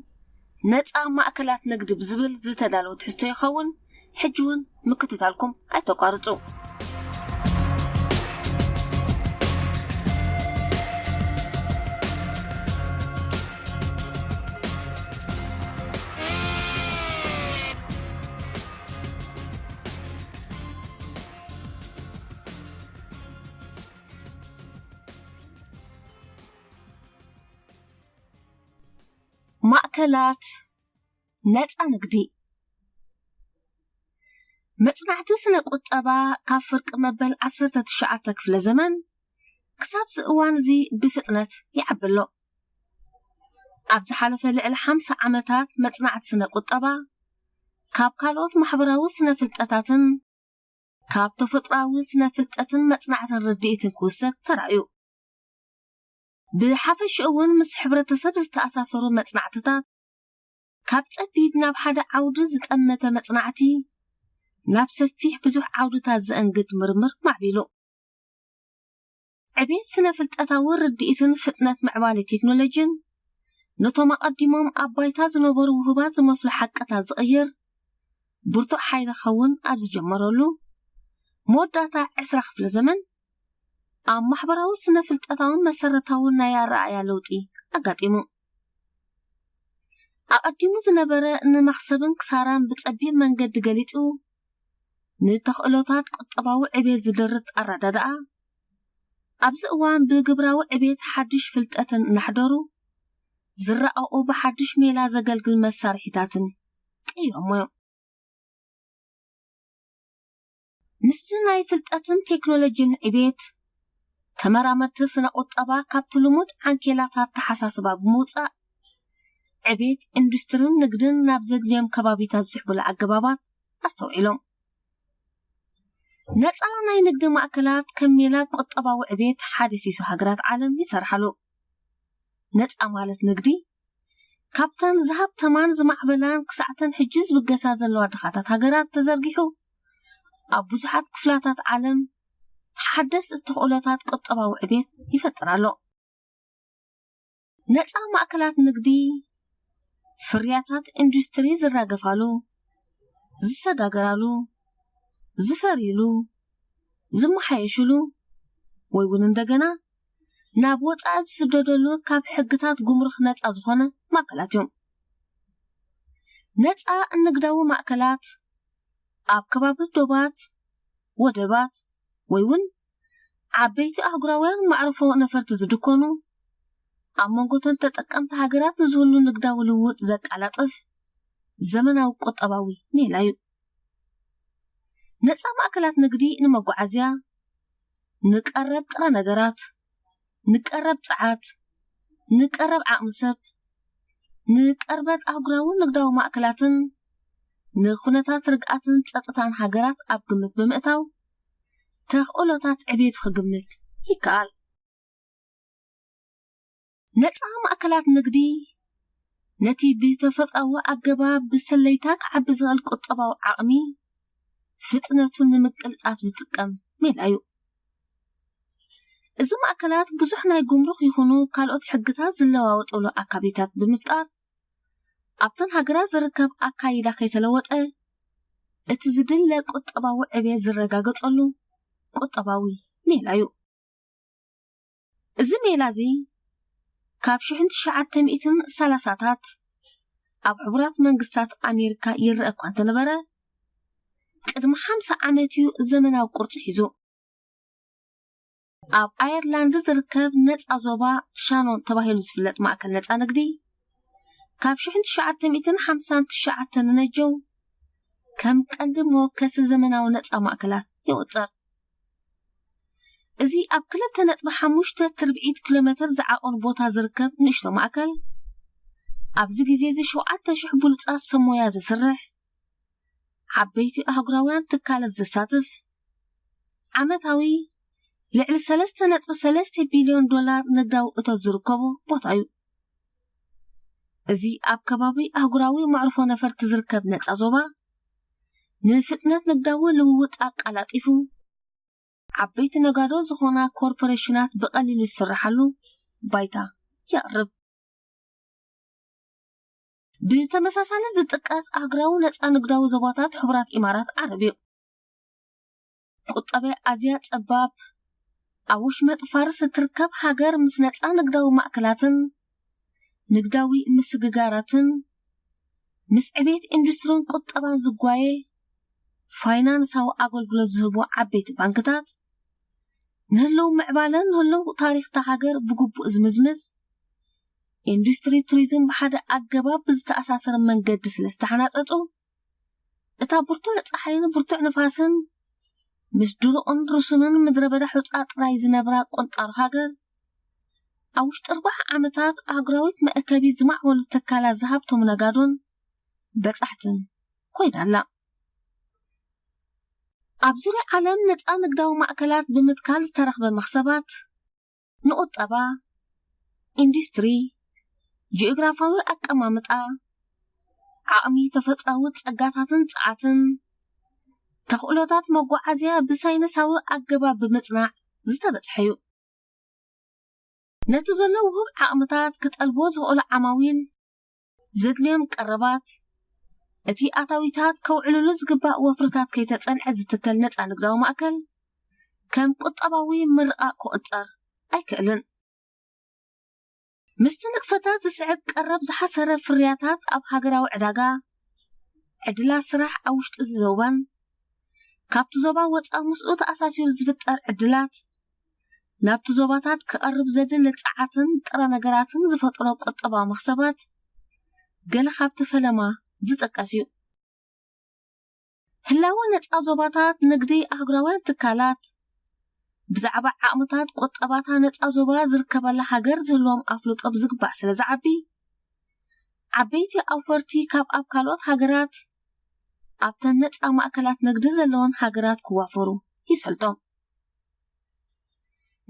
ነፃ ማእከላት ንግዲ ብዝብል ዝተዳለወ ትሕዝቶ ይኸውን። ሕጂ እውን ምክትታልኩም ኣይተቋርፁ። ማእከላት ነፃ ንግዲ። መፅናዕቲ ስነ ቁጠባ ካብ ፍርቂ መበል ዓሰርተ ትሽዓተ ክፍለ ዘመን ክሳብ እዚ እዋን እዚ ብፍጥነት ይዓቢ ኣሎ። ኣብ ዝሓለፈ ልዕሊ ሓምሳ ዓመታት መፅናዕቲ ስነ ቁጠባ ካብ ካልኦት ማሕበራዊ ስነ ፍልጠታትን ካብ ተፈጥሮኣዊ ስነ ፍልጠትን መፅናዕትን ርድኢትን ክውሰድ ተራእዩ። ብሓፈሽኡ እውን ምስ ሕብረተሰብ ዝተኣሳሰሩ መፅናዕትታት ካብ ፀቢብ ናብ ሓደ ዓውዲ ዝጠመተ መፅናዕቲ ናብ ሰፊሕ ብዙሕ ዓውድታት ዘእንግድ ምርምር ማዕቢሉ። ዕቤት ስነ ፍልጠታዊ ርድኢትን ፍጥነት ምዕባለ ቴክኖሎጂን ነቶም ኣቐዲሞም ኣብ ባይታ ዝነበሩ ውህባት ዝመስሉ ሓቅታት ዝቕይር ብርቱዕ ሓይሊ ክኸውን ኣብ ዝጀመረሉ መወዳእታ ዕስራ ክፍለ ዘመን ኣብ ማሕበራዊ ስነ ፍልጠታውን መሰረታውን ናይ ኣረኣእያ ለውጢ ኣጋጢሙ። ኣቐዲሙ ዝነበረ ንመኽሰብን ክሳራን ብጸቢብ መንገዲ ገሊጹ ንተኽእሎታት ቁጠባዊ ዕቤት ዝድርት ኣረዳድኣ ኣብዚ እዋን ብግብራዊ ዕቤት ሓድሽ ፍልጠትን እናሕደሩ ዝረቐቑ ብሓድሽ ሜላ ዘገልግል መሳርሒታትን ቀይሮሞ እዮም። ምስቲ ናይ ፍልጠትን ቴክኖሎጂን ዕቤት ተመራመርቲ ስነ ቁጠባ ካብቲ ልሙድ ዓንኬላታት ተሓሳስባ ብምውፃእ ዕቤት ኢንዱስትሪን ንግድን ናብ ዘድልዮም ከባቢታት ዝስሕቡሉ ኣገባባት ኣስተውዒሎም። ነፃ ናይ ንግዲ ማእከላት ከም ሜላ ቁጠባዊ ዕቤት ሓደ ሲሶ ሃገራት ዓለም ይሰርሓሉ። ነፃ ማለት ንግዲ ካብተን ዝሃብተማን ዝማዕበላን ክሳዕተን ሕጂ ዝብገሳ ዘለዋ ድኻታት ሃገራት ተዘርጊሑ ኣብ ብዙሓት ክፍላታት ዓለም ሓደስ እተኽእሎታት ቁጠባዊ ዕቤት ይፈጥር ኣሎ። ነፃ ማእከላት ንግዲ ፍርያታት ኢንዱስትሪ ዝራገፋሉ፣ ዝሰጋገራሉ፣ ዝፈርይሉ፣ ዝመሓየሽሉ ወይ እውን እንደገና ናብ ወፃኢ ዝስደደሉ ካብ ሕግታት ጉምሩክ ነፃ ዝኾነ ማእከላት እዮም። ነፃ ንግዳዊ ማእከላት ኣብ ከባቢ ዶባት፣ ወደባት ወይ እውን ዓበይቲ ኣህጉራውያን መዕርፎ ነፈርቲ ዝድኮኑ ኣብ መንጎተን ተጠቀምቲ ሃገራት ንዝህሉ ንግዳዊ ልውውጥ ዘቀላጥፍ ዘመናዊ ቁጠባዊ ሜላ እዩ። ነፃ ማእከላት ንግዲ ንመጓዓዝያ፣ ንቀረብ ጥረ ነገራት፣ ንቀረብ ጸዓት፣ ንቀረብ ዓቕሚ ሰብ፣ ንቀርበት ኣህጉራዊ ንግዳዊ ማእከላትን ንኩነታት ርግኣትን ጸጥታን ሃገራት ኣብ ግምት ብምእታው ተኽእሎታት ዕቤቱ ክግምት ይከኣል። ነፃ ማእከላት ንግዲ ነቲ ብተፈጥሮኣዊ ኣገባብ ብስለይታ ክዓቢ ዝኽእል ቁጠባዊ ዓቕሚ ፍጥነቱ ንምቅልጣፍ ዝጥቀም ሜላ እዩ። እዚ ማእከላት ብዙሕ ናይ ጉምሩክ ይኹኑ ካልኦት ሕግታት ዝለዋወጠሉ ኣካቢታት ብምፍጣር ኣብተን ሃገራት ዝርከብ ኣካይዳ ከይተለወጠ እቲ ዝድለ ቁጠባዊ ዕቤት ዝረጋገጸሉ ቁጠባዊ ሜላ እዩ። እዚ ሜላ እዚ ካብ ሽሕን ትሽዓተ ሚእትን ሰላሳታት ኣብ ሕቡራት መንግስታት ኣሜሪካ ይረአ እኳ እንተነበረ ቅድሚ ሓምሳ ዓመት እዩ ዘመናዊ ቅርጺ ሒዙ። ኣብ ኣየርላንድ ዝርከብ ነፃ ዞባ ሻኖን ተባሂሉ ዝፍለጥ ማእከል ነፃ ንግዲ ካብ ሽሕን ትሽዓተ ሚእትን ሓምሳን ትሽዓተን ንነጀው ከም ቀንዲ መወከሲ ዘመናዊ ነፃ ማእከላት ይቑጸር። እዚ ኣብ ክልተ ነጥቢ ሓሙሽተ ትርብዒት ኪሎ ሜትር ዝዓቐኑ ቦታ ዝርከብ ንእሽቶ ማእከል ኣብዚ ግዜ እዚ ሸውዓተ ሽሕ ብሉጻት ሰብ ሞያ ዘስርሕ ዓበይቲ ኣህጉራውያን ትካላት ዘሳትፍ ዓመታዊ ልዕሊ ሰለስተ ነጥቢ ሰለስተ ቢልዮን ዶላር ንግዳዊ እቶት ዝርከቦ ቦታ እዩ። እዚ ኣብ ከባቢ ኣህጉራዊ መዕርፎ ነፈርቲ ዝርከብ ነፃ ዞባ ንፍጥነት ንግዳዊ ልውውጥ ኣቀላጢፉ ዓበይቲ ነጋዶ ዝኾና ኮርፖሬሽናት ብቐሊሉ ዝስርሓሉ ባይታ የቕርብ። ብተመሳሳሊ ዝጥቀስ ኣህጉራዊ ነፃ ንግዳዊ ዞባታት ሕቡራት ኢማራት ዓረብ እዩ። ቁጠባ ኣዝያ ጸባብ፣ ኣብ ወሽመጥ ፋርስ እትርከብ ሃገር፣ ምስ ነጻ ንግዳዊ ማእከላትን ንግዳዊ ምስግጋራትን፣ ምስ ዕቤት ኢንዱስትሪን ቁጠባን ዝጓየ ፋይናንሳዊ ኣገልግሎት ዝህቡ ዓበይቲ ባንክታት፣ ንህልው ምዕባለን ንህልው ታሪኽታ ሃገር ብግቡእ ዝምዝምዝ፣ ኢንዱስትሪ ቱሪዝም ብሓደ ኣገባብ ብዝተኣሳሰር መንገዲ ስለ ዝተሓናጸጹ፣ እታ ብርቱዕ ጸሓይን ብርቱዕ ንፋስን ምስ ድሩቕን ርሱንን ምድረ በዳ ሑጻ ጥራይ ዝነብራ ቁንጣሮ ሃገር፣ ኣብ ውሽጢ ኣርባዓ ዓመታት ኣህጉራዊት መእከቢት ዝማዕበሉ ትካላት ዝሃብቶም ነጋዶን በጻሕትን ኮይና ኣላ። ኣብ ዙርያ ዓለም ነጻ ንግዳዊ ማእከላት ብምትካል ዝተረኽበ መኽሰባት፣ ንቁጠባ፣ ኢንዱስትሪ፣ ጂኦግራፋዊ ኣቀማምጣ፣ ዓቕሚ ተፈጥሮኣዊ ጸጋታትን ጸዓትን፣ ተኽእሎታት መጓዓዝያ ብሳይንሳዊ ኣገባብ ብምጽናዕ ዝተበጽሐ እዩ። ነቲ ዘሎ ውሁብ ዓቕምታት ክጠልቦ ዝኽእሉ ዓማዊል ዘድልዮም ቀረባት፣ እቲ ኣታዊታት ከውዕልሉ ዝግባእ ወፍርታት ከይተጸንዐ ዝትከል ነጻ ንግዳዊ ማእከል ከም ቁጠባዊ ምርቓቕ ክቑጸር ኣይክእልን። ምስቲ ንጥፈታት ዝስዕብ ቀረብ ዝሓሰረ ፍርያታት ኣብ ሃገራዊ ዕዳጋ፣ ዕድላት ስራሕ ኣብ ውሽጢ እዚ ዞባን ካብቲ ዞባ ወጻኢ ምስኡ ተኣሳሲሩ ዝፍጠር ዕድላት፣ ናብቲ ዞባታት ክቐርብ ዘድሊ ጸዓትን ጥረ ነገራትን ዝፈጥሮ ቁጠባዊ መኽሰባት ገለ ካብቲ ፈለማ ዝጥቀስ እዩ። ህላወ ነጻ ዞባታት ንግዲ ኣህጉራውያን ትካላት ብዛዕባ ዓቕምታት ቁጠባታ ነጻ ዞባ ዝርከበላ ሃገር ዝህልዎም ኣፍልጦ ብዝግባእ ስለ ዝዓቢ፣ ዓበይቲ ኣውፈርቲ ካብ ኣብ ካልኦት ሃገራት ኣብተን ነጻ ማእከላት ንግዲ ዘለወን ሃገራት ክዋፈሩ ይሰልጦም።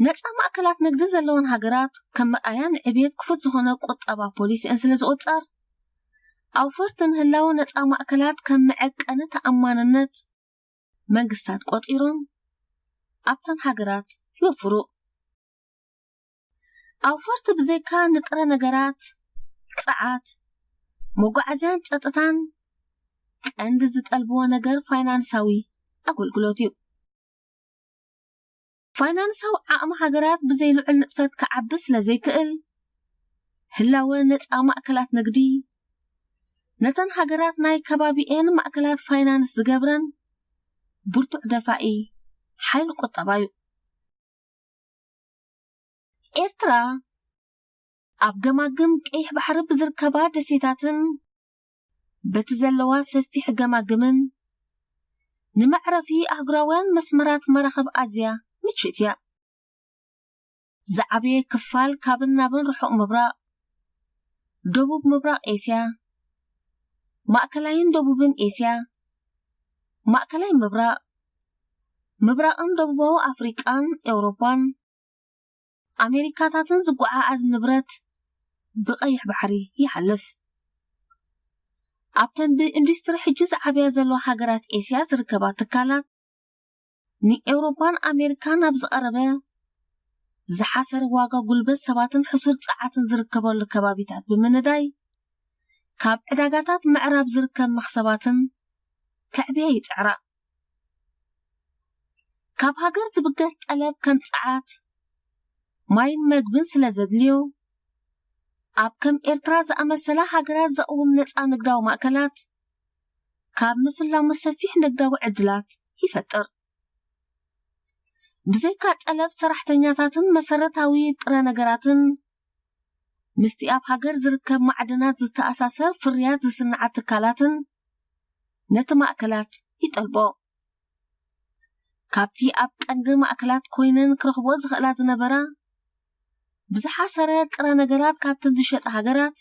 ነጻ ማእከላት ንግዲ ዘለወን ሃገራት ከም መርኣያ ንዕብየት ክፉት ዝኾነ ቁጠባ ፖሊሲአን ስለ ዝቑጸር፣ ኣውፈርትን ህላወ ነጻ ማእከላት ከም መዐቀኒ ተኣማንነት መንግስታት ቆጺሮም ኣብተን ሃገራት ይወፍሩ። ኣውፈርቲ ብዘይካ ንጥረ ነገራት፣ ጸዓት፣ መጓዓዝያን ጸጥታን ቀንዲ ዝጠልብዎ ነገር ፋይናንሳዊ ኣገልግሎት እዩ። ፋይናንሳዊ ዓቕሚ ሃገራት ብዘይ ልዑል ንጥፈት ክዓቢ ስለ ዘይክእል፣ ህላወ ነጻ ማእከላት ንግዲ ነተን ሃገራት ናይ ከባቢኤን ማእከላት ፋይናንስ ዝገብረን ብርቱዕ ደፋኢ ሓይሊ ቁጠባ እዩ። ኤርትራ ኣብ ገማግም ቀይሕ ባሕሪ ብዝርከባ ደሴታትን በቲ ዘለዋ ሰፊሕ ገማግምን ንመዕረፊ ኣህጉራውያን መስመራት መራኽብ ኣዝያ ምችእቲ እያ። ዝዓበየ ክፋል ካብን ናብን ርሑቕ ምብራቕ፣ ደቡብ ምብራቕ ኤስያ፣ ማእከላይን ደቡብን ኤስያ፣ ማእከላይ ምብራቕ፣ ምብራቕን ደቡባዊ ኣፍሪቃን ኤውሮጳን ኣሜሪካታትን ዝጓዓዓዝ ንብረት ብቐይሕ ባሕሪ ይሓልፍ። ኣብተን ብኢንዱስትሪ ሕጂ ዝዓብያ ዘለዋ ሃገራት ኤስያ ዝርከባ ትካላት ንኤውሮጳን ኣሜሪካን ኣብ ዝቐረበ ዝሓሰረ ዋጋ ጉልበት ሰባትን ሕሱር ጸዓትን ዝርከበሉ ከባቢታት ብምንዳይ ካብ ዕዳጋታት ምዕራብ ዝርከብ መኽሰባትን ከዕብያ ይጽዕራ። ካብ ሃገር ዝብገስ ጠለብ ከም ጸዓት፣ ማይን መግብን ስለ ዘድልዮ ኣብ ከም ኤርትራ ዝኣመሰላ ሃገራት ዘቕውም ነጻ ንግዳዊ ማእከላት ካብ ምፍላሙ ሰፊሕ ንግዳዊ ዕድላት ይፈጥር። ብዘይካ ጠለብ ሰራሕተኛታትን መሰረታዊ ጥረ ነገራትን ምስቲ ኣብ ሃገር ዝርከብ ማዕድናት ዝተኣሳሰር ፍርያት ዝስንዓ ትካላትን ነቲ ማእከላት ይጠልቦ። ካብቲ ኣብ ቀንዲ ማእከላት ኮይነን ክረኽቦ ዝኽእላ ዝነበራ ብዝሓሰረ ጥረ ነገራት ካብተን ዝሸጣ ሃገራት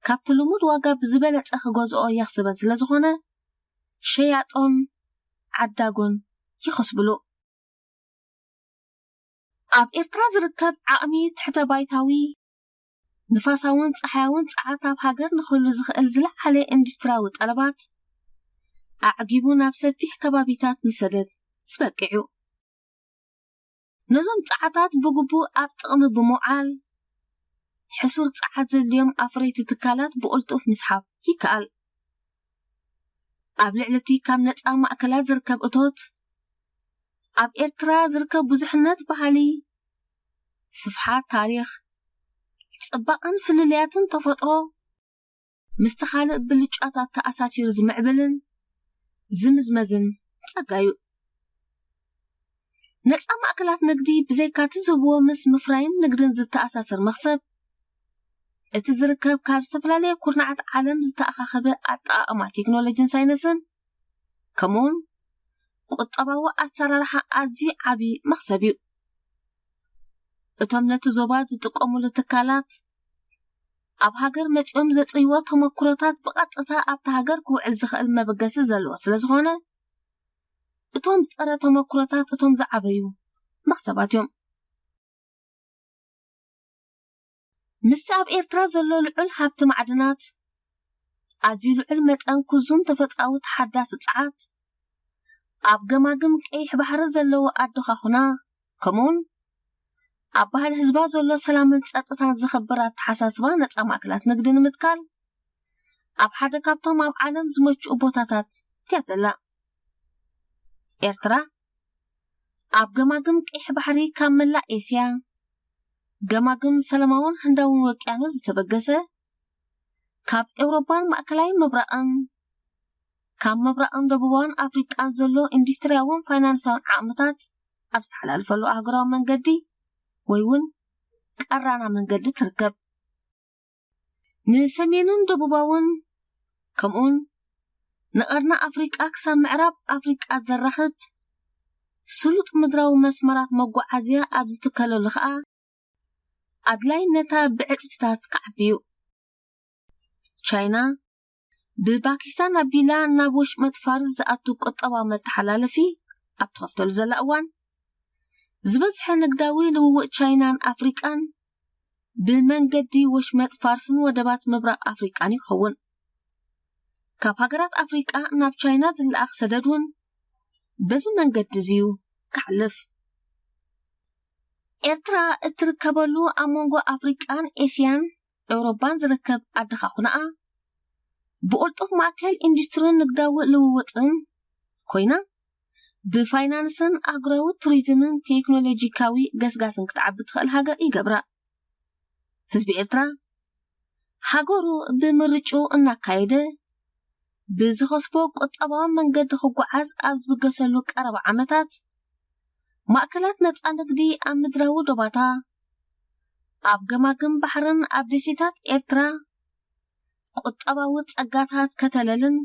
ካብቲ ልሙድ ዋጋ ብዝበለጸ ክገዝኦ የኽስበን ስለ ዝኾነ ሸያጦን ዓዳጎን ይኸስብሉ። ኣብ ኤርትራ ዝርከብ ዓቕሚ ትሕተ ባይታዊ ንፋሳውን ጸሓያውን ጸዓት ኣብ ሃገር ንኽህሉ ዝኽእል ዝለዓለ ኢንዱስትሪያዊ ጠለባት ኣዕጊቡ ናብ ሰፊሕ ከባቢታት ንሰደድ ዝበቅዕ እዩ። ነዞም ጸዓታት ብግቡእ ኣብ ጥቕሚ ብምውዓል ሕሱር ጸዓት ዘድልዮም ኣፍረይቲ ትካላት ብቕልጡፍ ምስሓብ ይከኣል። ኣብ ልዕሊ እቲ ካብ ነጻ ማእከላት ዝርከብ እቶት፣ ኣብ ኤርትራ ዝርከብ ብዙሕነት ባህሊ፣ ስፍሓት ታሪኽ፣ ጽባቐን ፍልልያትን ተፈጥሮ ምስቲ ካልእ ብልጫታት ተኣሳሲሩ ዝምዕብልን ዝምዝመዝን ጸጋ እዩ። ነጻ ማእከላት ንግዲ ብዘይካቲ ዝህብዎ ምስ ምፍራይን ንግድን ዝተኣሳሰር መኽሰብ፣ እቲ ዝርከብ ካብ ዝተፈላለየ ኩርናዓት ዓለም ዝተኣኻኸበ ኣጠቓቕማ ቴክኖሎጂን ሳይንስን፣ ከምኡውን ቁጠባዊ ኣሰራርሓ ኣዝዩ ዓቢ መኽሰብ እዩ። እቶም ነቲ ዞባ ዝጥቀሙሉ ትካላት፣ ኣብ ሃገር መጺኦም ዘጥርይዎ ተመኩሮታት ብቐጥታ ኣብታ ሃገር ክውዕል ዝኽእል መበገሲ ዘለዎ ስለ ዝኾነ፣ እቶም ጥረ ተመኩሮታት እቶም ዝዓበዩ መኽሰባት እዮም። ምስቲ ኣብ ኤርትራ ዘሎ ልዑል ሃብቲ ማዕድናት፣ ኣዝዩ ልዑል መጠን ክዙን ተፈጥሮኣዊ ተሓዳሲ ጸዓት፣ ኣብ ገማግም ቀይሕ ባሕሪ ዘለዎ ኣደኻኹና፣ ከምኡውን ኣብ ባህሊ ህዝባ ዘሎ ሰላምን ጸጥታን ዘኽብር ኣተሓሳስባ ነጻ ማእከላት ንግዲ ንምትካል፣ ኣብ ሓደ ካብቶም ኣብ ዓለም ዝመችኡ ቦታታት እያ ዘላ። ኤርትራ ኣብ ገማግም ቀይሕ ባሕሪ ካብ መላእ ኤስያ፣ ገማግም ሰላማውን ህንዳውን ውቅያኖስ ዝተበገሰ፣ ካብ ኤውሮጳን ማእከላይ ምብራቕን፣ ካብ ምብራቕን ደቡባውን ኣፍሪቃን ዘሎ ኢንዱስትርያውን ፋይናንሳውን ዓቕምታት ኣብ ዝተሓላልፈሉ ኣህጉራዊ መንገዲ ወይ እውን ቀራና መንገዲ ትርከብ። ንሰሜንን ደቡባውን፣ ከምኡውን ንቐርኒ ኣፍሪቃ ክሳብ ምዕራብ ኣፍሪቃ ዘራኽብ ስሉጥ ምድራዊ መስመራት መጓዓዝያ ኣብ ዝትከለሉ ኸኣ፣ ኣድላይነታ ብዕጽፍታት ክዓቢ እዩ። ቻይና፣ ብፓኪስታን ኣቢላ ናብ ወሽመጥ ፋርስ ዝኣቱ ቁጠባዊ መተሓላለፊ ኣብ ትኸፍተሉ ዘላ እዋን፣ ዝበዝሐ ንግዳዊ ልውውጥ ቻይናን ኣፍሪቃን ብመንገዲ ወሽመጥ ፋርስን ወደባት ምብራቕ ኣፍሪቃን ይኸውን። ካብ ሃገራት ኣፍሪቃ ናብ ቻይና ዝለኣኽ ሰደድ እውን በዚ መንገዲ እዚ እዩ ክሓልፍ። ኤርትራ እትርከበሉ ኣብ መንጎ ኣፍሪቃን ኤስያን ኤውሮጳን ዝርከብ ኣደኻኹናኣ፣ ብቕልጡፍ ማእከል ኢንዱስትሪን ንግዳዊ ልውውጥን ኮይና፣ ብፋይናንስን ኣህጉራዊ ቱሪዝምን ቴክኖሎጂካዊ ገስጋስን ክትዓቢ ትኽእል ሃገር ይገብራ። ህዝቢ ኤርትራ፣ ሃገሩ ብምርጭኡ እናካየደ፣ ብዝኸስቦ ቁጠባዊ መንገዲ ክጓዓዝ ኣብ ዝብገሰሉ ቀረባ ዓመታት፣ ማእከላት ነጻ ንግዲ ኣብ ምድራዊ ዶባታ፣ ኣብ ገማግም ባሕርን ኣብ ደሴታት ኤርትራ ቁጠባዊ ጸጋታት ከተለልን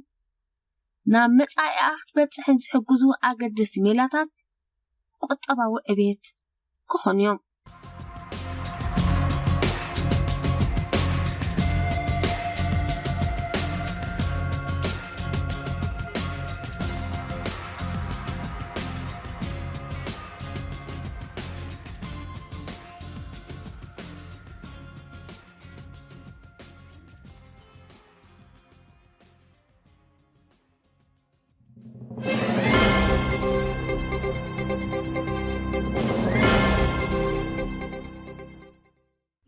ናብ መጻኢኣ ክትበጽሕን ዝሕግዙ ኣገደስቲ ሜላታት ቁጠባዊ ዕቤት ክኾኑ እዮም።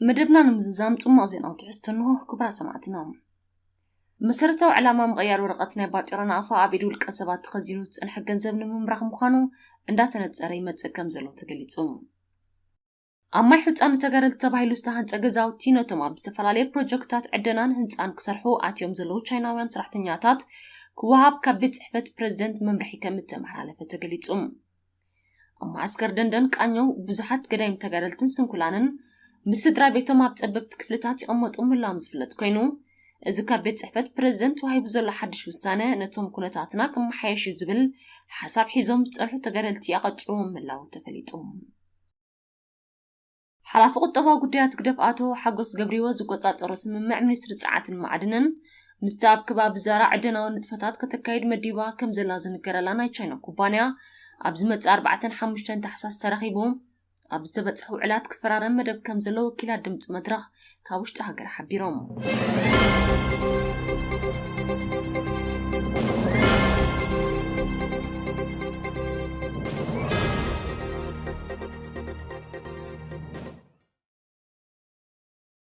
መደብና ንምዝዛም ጽማቕ ዜናዊ ትሕዝቶ እንሆ። ክቡራት ሰማዕትና፣ መሰረታዊ ዕላማ ምቕያር ወረቐት ናይ ባጤራ ናቕፋ ኣብ ኢድ ውልቀ ሰባት ተኸዚኑ ዝጸንሐ ገንዘብ ንምምራኽ ምዃኑ እንዳተነጸረ ይመጽእ ከም ዘሎ ተገሊጹ። ኣብ ማይ ሑጻ ንተጋደልቲ ተባሂሉ ዝተሃንጸ ገዛውቲ ነቶም ኣብ ዝተፈላለየ ፕሮጀክትታት ዕደናን ህንጻን ክሰርሑ ኣትዮም ዘለዉ ቻይናውያን ሰራሕተኛታት ክወሃብ ካብ ቤት ጽሕፈት ፕረዚደንት መምርሒ ከም እተመሓላለፈ ተገሊጹ። ኣብ መዓስከር ደንደን ቃኘው ብዙሓት ገዳይም ተጋደልትን ስንኩላንን ምስ ስድራ ቤቶም ኣብ ጸበብቲ ክፍልታት ይቕመጡ ምህላዎም ዝፍለጥ ኮይኑ፣ እዚ ካብ ቤት ጽሕፈት ፕረዚደንት ተዋሂቡ ዘሎ ሓድሽ ውሳነ ነቶም ኩነታትና ክመሓየሽ እዩ ዝብል ሓሳብ ሒዞም ዝጸንሑ ተጋደልቲ ኣቐጢዑ ምህላዉ ተፈሊጡ። ሓላፊ ቁጠባዊ ጉዳያት ህግደፍ ኣቶ ሓጎስ ገብረሂወት ዝቆጻጸሮ ስምምዕ ሚኒስትሪ ጸዓትን ማዕድንን ምስቲ ኣብ ከባቢ ዛራ ዕደናዊ ንጥፈታት ከተካይድ መዲባ ከም ዘላ ዝንገረላ ናይ ቻይና ኩባንያ ኣብ ዝመጽእ ኣርባዕተን ሓሙሽተን ታሕሳስ ተራኺቡ ኣብ ዝተበጽሐ ውዕላት ክፈራረም መደብ ከም ዘሎ ወኪላት ድምጺ መድረኽ ካብ ውሽጢ ሃገር ሓቢሮም።